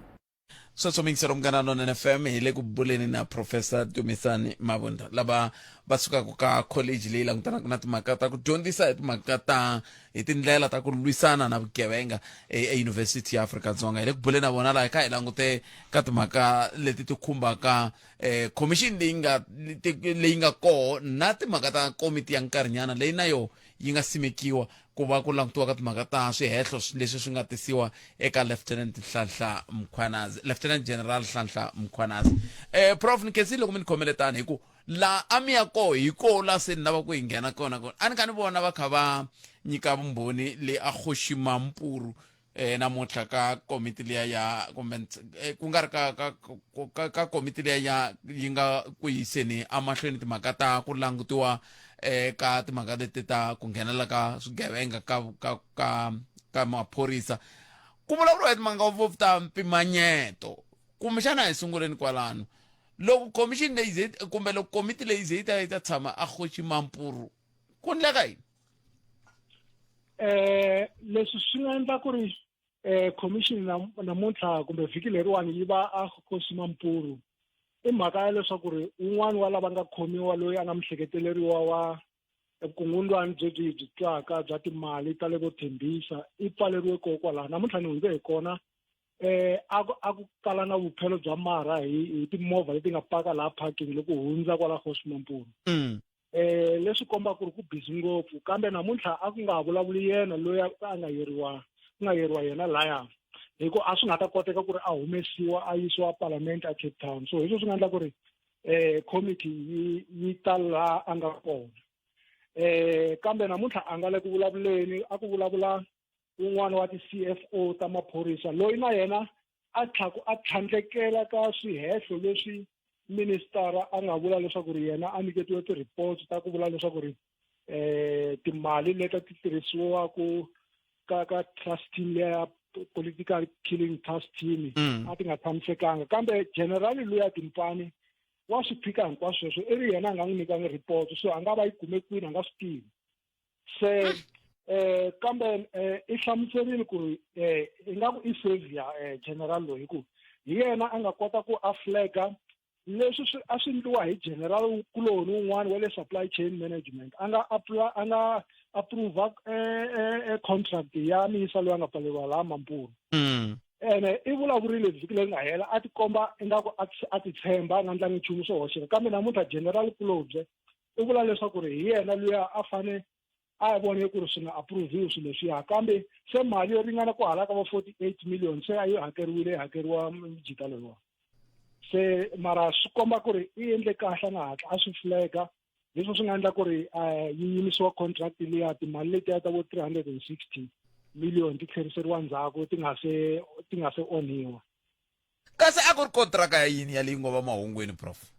Sweswo miyingiselo Munghana Lonene FM, hi le ku buleni na Professor Dumisani Mabunda, lava va sukaka ka college leyi langutanaka na timhaka ta ku dyondzisa hi timhaka ta hi tindlela ta ku lwisana na vugevenga eYunivhesiti ya Afrika-Dzonga. Hi le ku buleni na vona laha hi kha hi langute ka timhaka leti ti khumbaka khomixini leyi nga leyi nga koho na timhaka ta komiti ya nkarhinyana leyi na yo yi nga simekiwa ku va ku langutiwa ka timhaka ta swihehlo leswi swi nga tisiwa eka Lieutenant Nhlanhla Mkhwanazi, Lieutenant General Nhlanhla Mkhwanazi. Prof, ni khensile loko mi ni khomele tani, hi ku la a mi ya koho hi koho la se ni lava ku hi nghena kona kona. A ni kha ni vona va kha va nyika vumbhoni le a Kgoshi Mampuru namuntlha ka komiti liya ya kumbe ku nga ri ka ka ka ka komiti liya ya yi nga ku yiseni emahlweni timhaka ta ku langutiwa ka timhaka leti ta ku nghenela ka swigevenga ka ka ka ka maphorisa, ku vulavuriwa hi timhaka ngopfu ta mpimanyeto. Kumbexana hi sunguleni kwalano, loko commission leyi ze kumbe loko komiti leyi ze yi ta tshama a Kgoshi Mampuru, ku endleka yini? Leswi swi nga endla ku ri commission namuntlha kumbe vhiki leriwani yi va a Kgosi Mampuru, i mhaka ya leswaku ri wun'wani wa lava nga khomiwa loyi a nga mihleketeleriwa wa vukungundwani byebyi byi twaka bya timali ta le vo Tembisa i pfaleriwe kona kwalaho. Namuntlha ni hundze hi kona, a ku kala na vuphelo bya marha hi timovha leti nga paka laha parking loko hundza kwala Kgosi Mampuru. Leswi kombaka ku ri ku busy ngopfu, kambe namuntlha a ku nga ha vulavuli yena loyi a nga yeriwa, ku nga yeriwa yena laya, hi ku a swi nga ta koteka ku ri a humesiwa a yisiwa Parliament a Cape Town. So hi swona swi nga endla ku ri committee yi ta laha a nga kona. Kambe namuntlha a nga le ku vulavuleni, a ku vulavula un'wana wa ti-CFO ta maphorisa loyi na yena a tlhaku a tlhandlekela ka swihehlo leswi ministara a nga vula leswaku ri yena a nyiketiwe ti-reports ta ku vula leswaku ri eh timali leti ti tirhisiwaka ka ka trust team leya political killing task team mm. a ti nga tshamisekanga kambe general luya timpani wa swi phika hinkwaswo sweswo i ri yena a nga n'wi nyikangi report so a nga va yi kume kwini a nga swi tivi se eh kambe eh i hlamuserile ku ri eh ingaku i savior eh general loyi hi ku hi yena a nga kota ku a flaga leswi swi a swi endliwa hi general kuloni wun'wana wa le supply chain management a nga apply a nga approve eh, eh, eh contract ya miyisa loyi a nga pfaleriwa laha Mampuru mm. ene i vulavurile vhiki leri nga hela a tikomba ingaku a titshemba a nga ndlangi nchumu swo hoxeka kambe namuntlha general kulobye u vula leswaku ri hi yena luya a fane a vone ku ri swi nga approve-iwi swilo leswiya kambe se mali yo ringana ku hala ka va 48 million se a yi hakeriwile yi hakeriwa mujita loyiwa se mara swi komba ku ri i endle kahle a nga hatla a swi flaga leswi swi nga endla ku ri eh, yi yimisiwa contract liya timali letiya ta vo 360 million ti tlheriseriwa ndzhaku ti nga se ti nga se onhiwa kasi a ku ri kontraka ya yini ya leyi ngo va mahungwini prof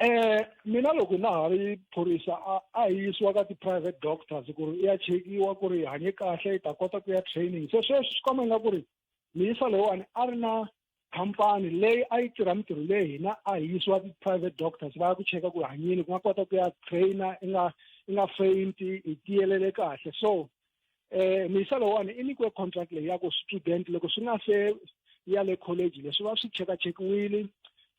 Eh mina loko na ha ri phorisa a a hi yisiwa ka ti-private doctors ku ri i ya chekiwa ku ri hanye kahle i ta kota ku ya training se sweswi swi komba nga ku ri miyisa loyiwani a ri na khampani leyi a yi tirha mintirho leyi hina a hi yisiwa ti-private doctors va ya ku cheka ku hanyini ku nga kota ku ya trainer i nga i nga faint i tiyelele kahle so eh miyisa lowani i nyikiwe contract leyi ya ku student loko swi nga se ya le college leswi va swi chekachekiwile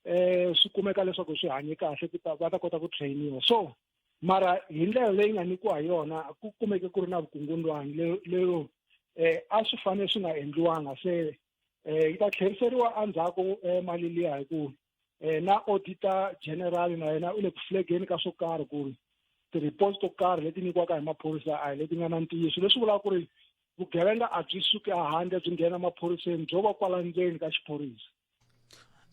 eh swi kumeka leswaku swi hanye kahle ku ta va ta kota ku trainiwa so mara hi ndlela leyi nga nyikiwa hi yona ku kumeke ku ri na vukungundwani lero eh a swi fanele swi nga endliwanga se eh yi ta tlheriseriwa endzhaku eh, mali liya hi ku eh, na auditor general na yena u le ku flageni ka swo karhi ku ri ti-report to karhi leti nyikiwaka hi maphorisa a hi leti nga na ntiyiso leswi vulaka ku ri vugevenga a byi suki ehandle byi nghena maphoriseni byo va kwala ndzeni ka xiphorisa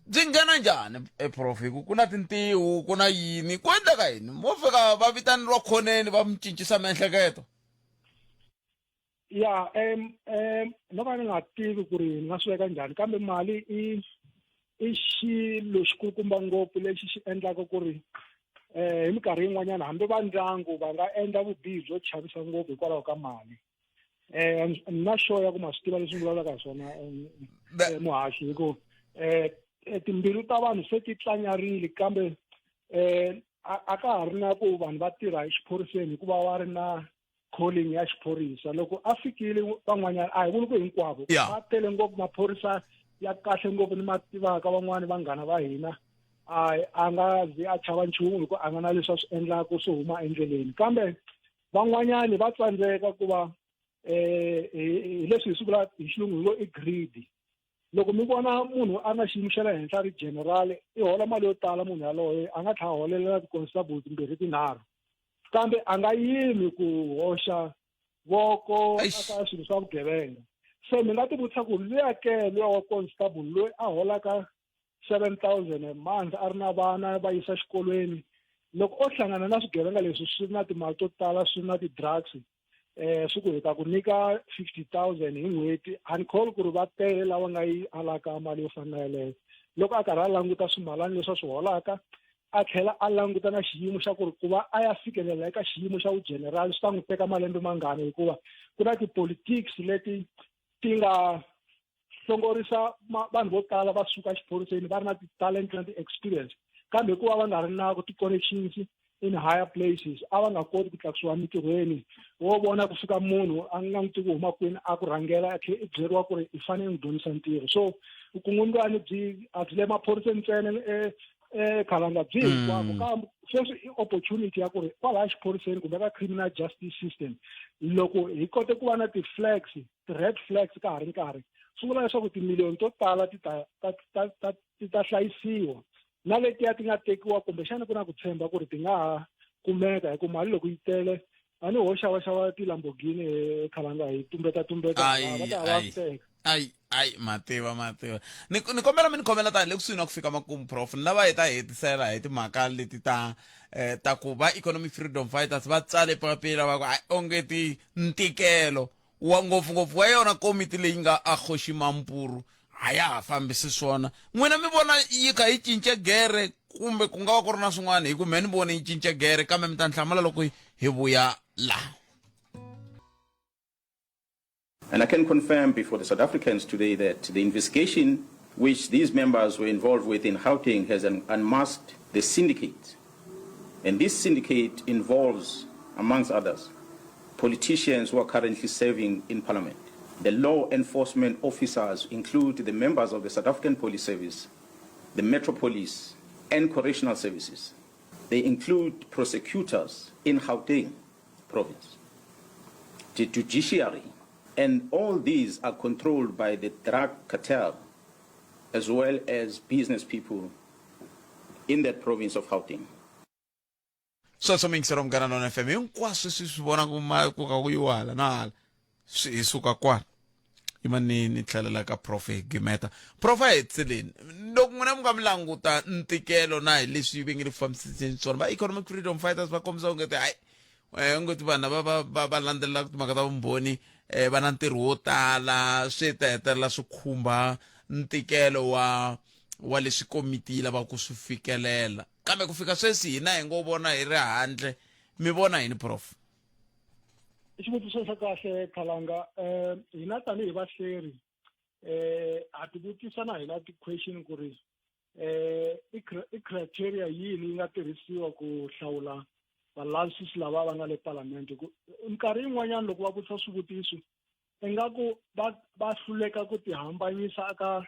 byi nghena njhani eprof hi ku ku na tintiho ku na yini ku endleka yini mo fika va vitaneriwa khoneni va mi cincisa miehleketo ya um um no ka ni nga tivi ku ri ni nga swi veka njhani kambe mali i i xilo xikulukumba ngopfu lexi xi endlaka ku ri eh hi minkarhi yin'wanyana hambi va ndyangu va nga endla vubihi byo chavisa ngopfu hikwalaho ka mali eh na sure ya ku ma swi tiva leswi ni vulavulaka hi swona eh, muhaxi hi ku eh timbilu ta vanhu se ti tlanyarile kambe eh a ka ha ri na ku vanhu va tirha exiphoriseni hikuva va ri na calling ya xiphorisa loko a fikile van'wanyana a hi vuli ku hinkwavo va tele ngopfu maphorisa ya kahle ngopfu ni ma tivaka van'wani vanghana va hina a a nga zi a chava nchumu hikuva a nga na leswi a swi endlaka swo huma endleleni kambe van'wanyani va tsandzeka ku va eh hi leswi hi swi vula hi xilungu hi ngo i greedy loko mi vona munhu a na xiyimo xa le henhla ri general i hola mali yo tala munhu yaloye a nga tlhela holela ti-constable timbirhi tinharhu kambe a nga yimi ku hoxa voko eka swilo swa vugevenga se mi nga ti vutisa ku luya ke luya wa constable loyi a holaka 7000 a month a ri na vana va yisa xikolweni loko o hlangana na swigevenga leswi swi na timali to tala swi na ti-drugs eh swi ku hi ta ku nyika 50000 hi n'hweti a ni kholi ku ri va tele lava nga yi alaka mali yo fana na yeleyo loko a karhi a languta swimalani leswi a swi holaka a tlhela a languta na xiyimo xa ku ri ku va a ya fikelela eka xiyimo xa vugeneral swi ta n'wi teka malembe mangani hikuva ku na ti-politics leti ti nga hlongorisa vanhu vo tala va suka exiphoriseni va ri na ti-talent na ti-experience kambe hikuva va nga ri na ti-connections in higher places a va nga koti ku tlakusiwa emintirhweni wo vona ku fika munhu a nga n'wi tivi huma kwini a ku rhangela a tlhela i byeriwa ku ri i fanele n'wi dyondzisa ntirho so vukungundwani byi a byi le maphoriseni ntsena eh, eh khalanga byi hinkwako mm. kambe sweswi i opportunity ya ku ri kwalaya xiphoriseni kumbe ka criminal justice system loko hi kote ku va na ti-flags ti-red flags ka ha ri nkarhi swi vula leswaku timiliyoni to tala ti ta ta ta ta ti ta hlayisiwa na letiya ti nga tekiwa kumbexana ku na ku tshemba ku ri ti nga ha kumeka hi ku mali loko yi tele a ni ho xavaxava ti-lamborghini ekhalanga hi tumbeta tumbeta va ta va teka ayi ayi mativa mativa ni ni kombela mi ni khomela tani le kusuhi na ku fika makumu prof ni lava hi ta hetisela hi timhaka leti ta eh, ta ku va economic freedom fighters va tsale papila va ku a onge ti ntikelo wa ngopfungopfu wa yona komiti leyi nga a Kgoši Mampuru A ya ha fambisi swona. N'wina mi vona yi kha yi cince gere kumbe ku nga va ku ri na swin'wana hi ku me ni vone yi cince gere kambe mi ta ni hlamula loko hi vuya laha. And I can confirm before the South Africans today that the investigation which these members were involved with in Gauteng has unmasked the syndicate. And this syndicate involves, amongst others, politicians who are currently serving in parliament. The law enforcement officers include the members of the South African Police Service, the Metro Police, and Correctional Services. They include prosecutors in Gauteng province, the judiciary, and all these are controlled by the drug cartel as well as business people in that province of Gauteng. Sweswo miyingiselo Munghana Lona FM hinkwaswo swi swi vona ku ma ku ka ku yiwa hala na hala swi hi suka kwala yima ni ni tlhelela ka prof hi gimeta prof a hi tseleni loko n'wina mi nga mi languta ntikelo na hi leswi va nge le ku fambisiseni swona va economic freedom fighters va kombisa ongeti hayi eh, ongeti vanhu lava va va va landzelelaka timhaka ta vumbhoni eh, va na ntirho wo tala swi ta hetelela swi khumba ntikelo wa wa leswi komiti yi lavaka ku swi fikelela kambe ku fika sweswi hina hi ngo vona hi ri handle mi vona yini prof I xivutiso xa kahle Khalanga um hina tanihi vahleri um ha ti vutisa na hina ti-question ku ri um i criteria yini yi nga tirhisiwa ku hlawula valavisisi lava va nga le palamende ku minkarhi yin'wanyana loko va vutisa swivutiso ingaku va va hluleka ku tihambanyisa eka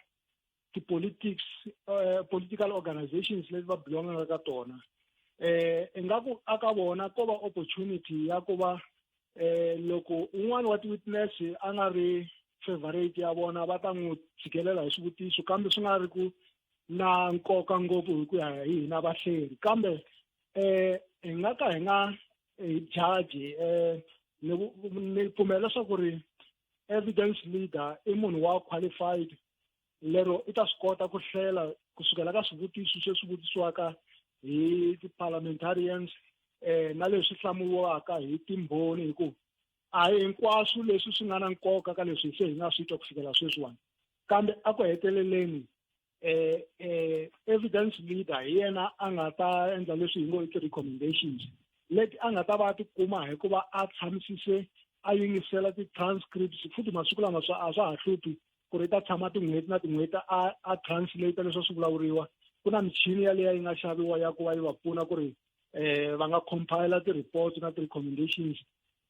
ti-politics uh, political organizations leti va belongaka ka tona eh ingaku aka vona ko va opportunity ya ku va eh loko un'wana wa ti-witness a nga ri favorite ya vona va ta n'wi tshikelela hi swivutiso kambe swi nga ri ku na nkoka ngopfu hi ku ya hi hina vahleri kambe eh hi nga ka hi nga hi judge eh ni ni pfumela leswaku ri evidence leader i munhu wa qualified lero i ta swi kota ku hlela kusukela ka swivutiso sweswi vutisiwaka hi ti-parliamentarians eh na leswi hlamuriwaka hi timbhoni hi ku a hi hinkwaswo leswi swi nga na nkoka ka leswi se hi nga swi twa ku fikela sweswiwani kambe a ku heteleleni eh eh evidence leader hi yena a nga ta endla leswi hi ngo i ti-recommendations leti a nga ta va a ti kuma hikuva a tshamisise a yingisela ti-transcripts futhi masiku lama swa a swa ha hluphi ku ri ta tshama tin'hweti na tin'hweti a a translate leswi swi vulavuriwa ku na michini yaleyo yi nga xaviwa ya ku va yi va pfuna ku ri eh va nga compile ti-reports na ti-recommendations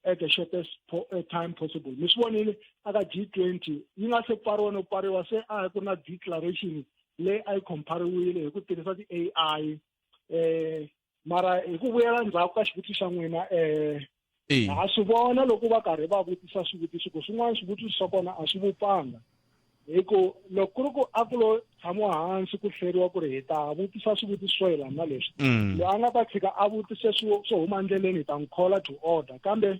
at the shortest po eh, time possible mi swi vonile aka G20 yi nga se pfariwa no pfariwa se a ku na declaration leyi a yi compariwile hi ku tirhisa ti-AI eh mara hi ku vuyela ndzhaku ka xivutiso xa n'wina um ha swi vona loko va karhi va vutisa swivutiso ku swin'wana swivutiso swa kona a swi vupfanga hi ku loko ku ri ku a ku lo tshamiwa hansi ku hleriwa ku ri hi ta vutisa swivutiso swo yelana na leswi mm. loyi a nga ta tshika a vutise swo huma endleleni hi ta n'wi khola to order kambe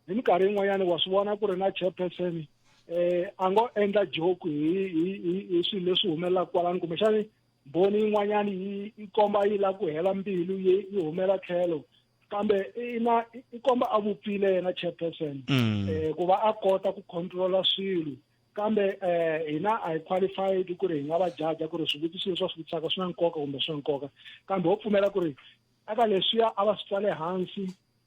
hi minkarhi yin'wanyana wa swi vona ku ri na chairperson eh a ngo endla joke hi hi hi swilo leswi humelelaka kwalano kumbexani mbhoni yin'wanyana yi yi komba yi lava ku hela mbilu yi yi humela tlhelo kambe ina i komba a vupfile yena chairperson mm. eh ku va a kota ku controla swilo kambe eh hina a hi qualified ku ri hi nga va jaja ku ri swivutiso leswi va swi vutisaka swi na nkoka kumbe swi na nkoka kambe ho pfumela ku ri eka leswiya a va swi tsale hansi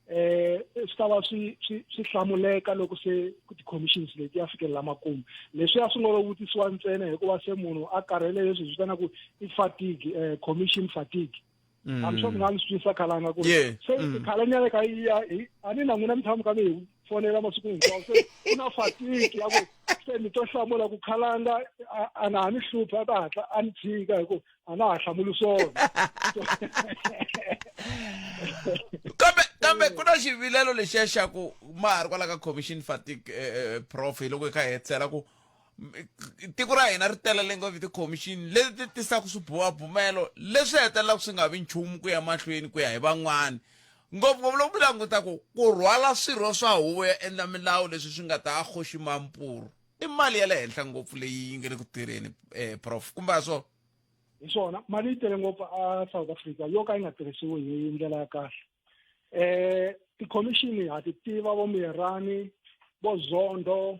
eh swi ta va swi swi swi hlamuleka loko se ti-commissions leti ya fikelela makumu leswiya swi ngo lo vutisiwa ntsena hikuva se munhu a karhele leswi hi vitanaka i fatigue eh commission fatigue mm. I'm sure mi nga ni swi twisa khalanga ku ri se mm. khalanyana ka ya a ni na n'wina mi tshama ka mi hi fonela masiku hinkwawo se ku na fatigue ya ku se ni to hlamula ku khalanga a na ha ni hluphi a ta hatla a ni tshika hi ku a na ha hlamuli swona kambe kambe ku na xivilelo lexiya xa ku ma ha ri kwala ka commission fatigue eh, eh, prof hi loko hi kha hi hetisela ku tiko ra hina ri telele ngopfu ti-commission leti ti tisaka swibumabumelo leswi hetelelaka swi nga vi nchumu ku ya mahlweni ku ya hi van'wani ngopfungopfu loko mi languta ku ku rhwala swirho swa huvo yo endla milawu leswi swi nga ta kgoši mampuru i mali ya le henhla ngopfu leyi yi nga le ku tirheni eh, prof kumbe a swona hi swona mali yi tele ngopfu a South Africa yo ka yi nga tirhisiwi hi ndlela ya kahle eh tikhomixini ha ti tiva vo Mierani vo Zondo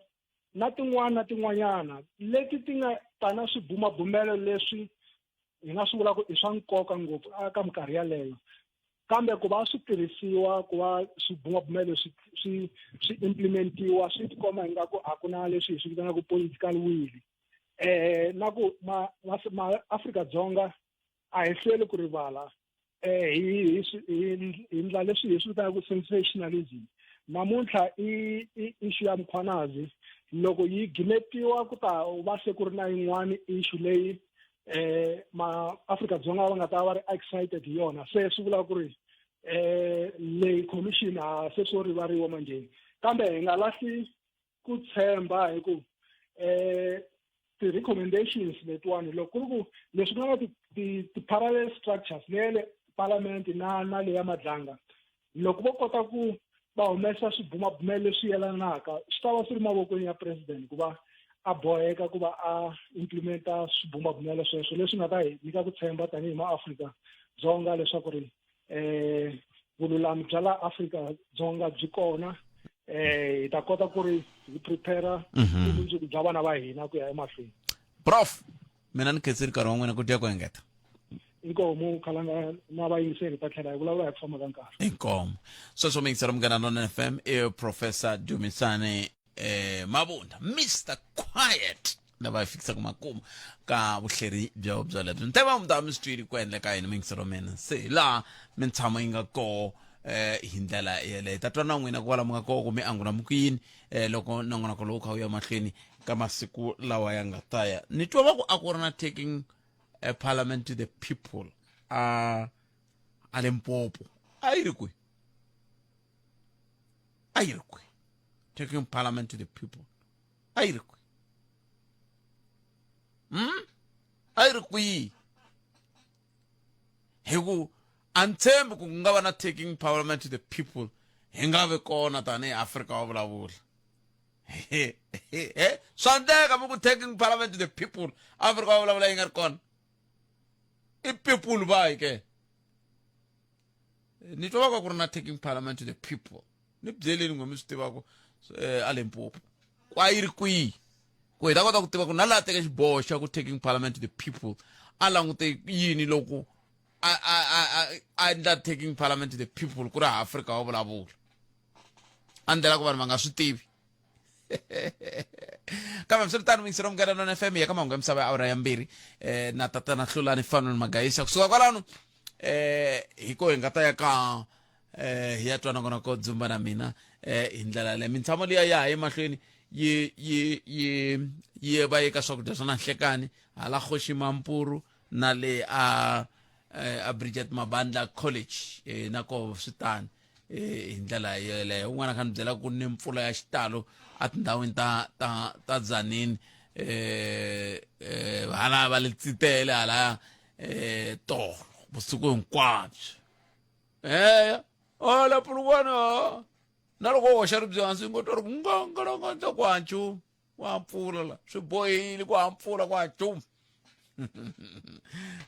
na tin'wana na tin'wanyana leti ti nga ta na swibumabumelo leswi hi nga swi vulaka i swa nkoka ngopfu eka minkarhi yaleyo kambe ku va swi tirhisiwa ku va swibumabumelo swi swi swi implementiwa swi tikomba ingaku a ku na leswi hi swi vitanaka political will eh na ku ma ma Afrika-Dzonga a hi hlweli ku rivala eh hi hi hi ndla leswi hi swi vitanaka sensationalism namuntlha i issue ya Mkhwanazi loko yi gimetiwa ku ta va se ku ri na yin'wani issue leyi eh ma Afrika-Dzonga va nga ta va ri excited hi yona se swi vula ku ri eh leyi commission a se swo rivariwa manjheni kambe hi nga lahli ku tshemba hi ku eh ti-recommendations letiwani loko ku ri ku leswi nga na ti-parallel structures leya le parliament na na leya madlanga loko vo kota ku va humesa swibumabumelo leswi yelanaka swi ta va swi ri mavokweni ya president ku va a boheka ku va a implementa swibumabumelo sweswo leswi nga ta hi nyika ku tshemba tanihi maafrika dzonga leswaku ri eh vululami bya la Afrika Dzonga byi kona eh hi ta kota ku ri hi prepare mhm. vumundzuku bya vana va hina ku ya emahlweni prof mina ni khensile nkarhi wa n'wina ku dya ku engeta inkomu khalanga na vayingiseri ta tlhela hi vulavula hi ku famba ka nkarhi inkomu sweswo miyingiseri munghana lona fm i professor dumisani eh mabunda mr quiet lava hi fikisaka makumu ka vuhleri byo byolebyo ni tiva mi ta mi swi twile ku endleka yini miyingisero mina se hi laha mintshamo yi nga koho eh hi ndlela yeleyo ta twa na n'wina kwala mi nga koho ku mi angula mi ku yini eh loko nongonoko lowu kha wu ya mahlweni ka masiku lawa ya nga ta ya ni twa va ku a ku ri na taking a parliament to the people a a limpopo a yi ri kwihi a yi ri kwihi taking parliament to the people a yi ri kwihi hmm? a yi ri kwihi hi ku a ni tshembi ku ku nga va na taking parliament to the people hi nga vi kona tanihi afrika wa vulavula swa endleka mi ku taking parliament to the people afrika wa vulavula yi nga ri kona i people vahi ke ni twa va ka ku ri na taking parliament to the people ni byeleni n'we mi swi tivaka eh, a limpopo kwa yi ri kwihi ku hi ta kota ku tiva ku na laha teke xiboho xa ku taking parliament to the people a langute yini loko a a a a endla taking parliament to the people ku ri afrika wa vulavula a ndlela ku vanhu va nga swi tivi kambe swi ri tano muyingiseri wa munghana nona fm ya ka mahungu ya misava ya awara ya mbirhi eh, na tatana hlulani fanon magayisa kusuka kwalano eh, hi ko hi nga ta ya ka eh, hi ya twa nakona ko dzumba na mina eh, hi ndlela leyo mintshamo liya ya ha emahlweni yi yi yi yi va yi ka swakudya swa na nhlekani hala kgoši mampuru na le a eh, a Bridget Mabandla College eh, na ko swi tani eh, hi ndlela yeleyo un'wana kha ni byela ku ni mpfula ya xitalo etindhawini ta ta ta Tzaneen eh, eh, hala va le Tsitele hala eh, tolo vusiku hinkwabyo eya ola pulukwana na loko wo hoxa ribye hansi ngo twa ri ku ngongongongo ku ha nchumu ku ha mpfula la swi bohile ku ha mpfula ku ha nchumu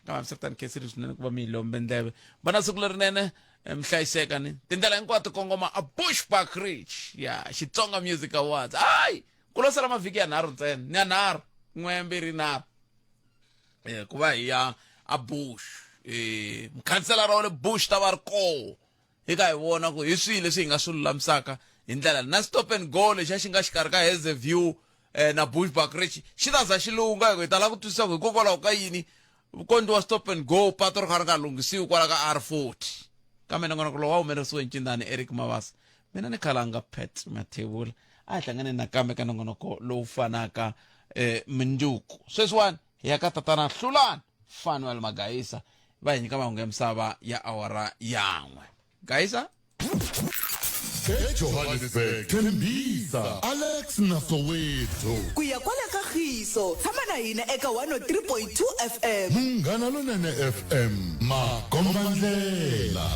kambe swi tani khensile swinene ku va mi yi lombe ndleve va na siku lerinene eh, mi hlayiseka ni tindlela hinkwato kongoma a bushback ridge ya xitsonga music awards hayi ku lo sala mavhiki ya nharhu ntsena ni ya nharhu n'we mbirhi nharhu eh, ku va hi ya a bush eh, mukhanselara wa le bush ta va ri koho hi ka hi vona ku hi swihi leswi hi nga swi lulamisaka hi ndlela na stop and go lexiya xi nga xikarhi ka Haze View eh, na Bushbuckridge xi ta za xi lungha hi ku hi tala ku twisisa ku hikokwalaho ka yini ku endliwa stop and go pato ri kha ri nga lunghisiwi kwala ka R40 kambe nongonoko lowu wa humelerisiwe hi ncindani Eric Mabasa mina ni khalanga Pat Mathebula a hi hlangane nakambe ka nongonoko lowu fanaka eh, mundzuku sweswiwani hi ya ka tatana Hlulani Fanuel Magayisa va hi nyika mahungu ya misava ya awara yan'we Gayisa ejohannesburg tembisa alex na soweto ku ya kwala ka khiso tshama na hina eka 103.2 fm munghana lonene fm makombandlela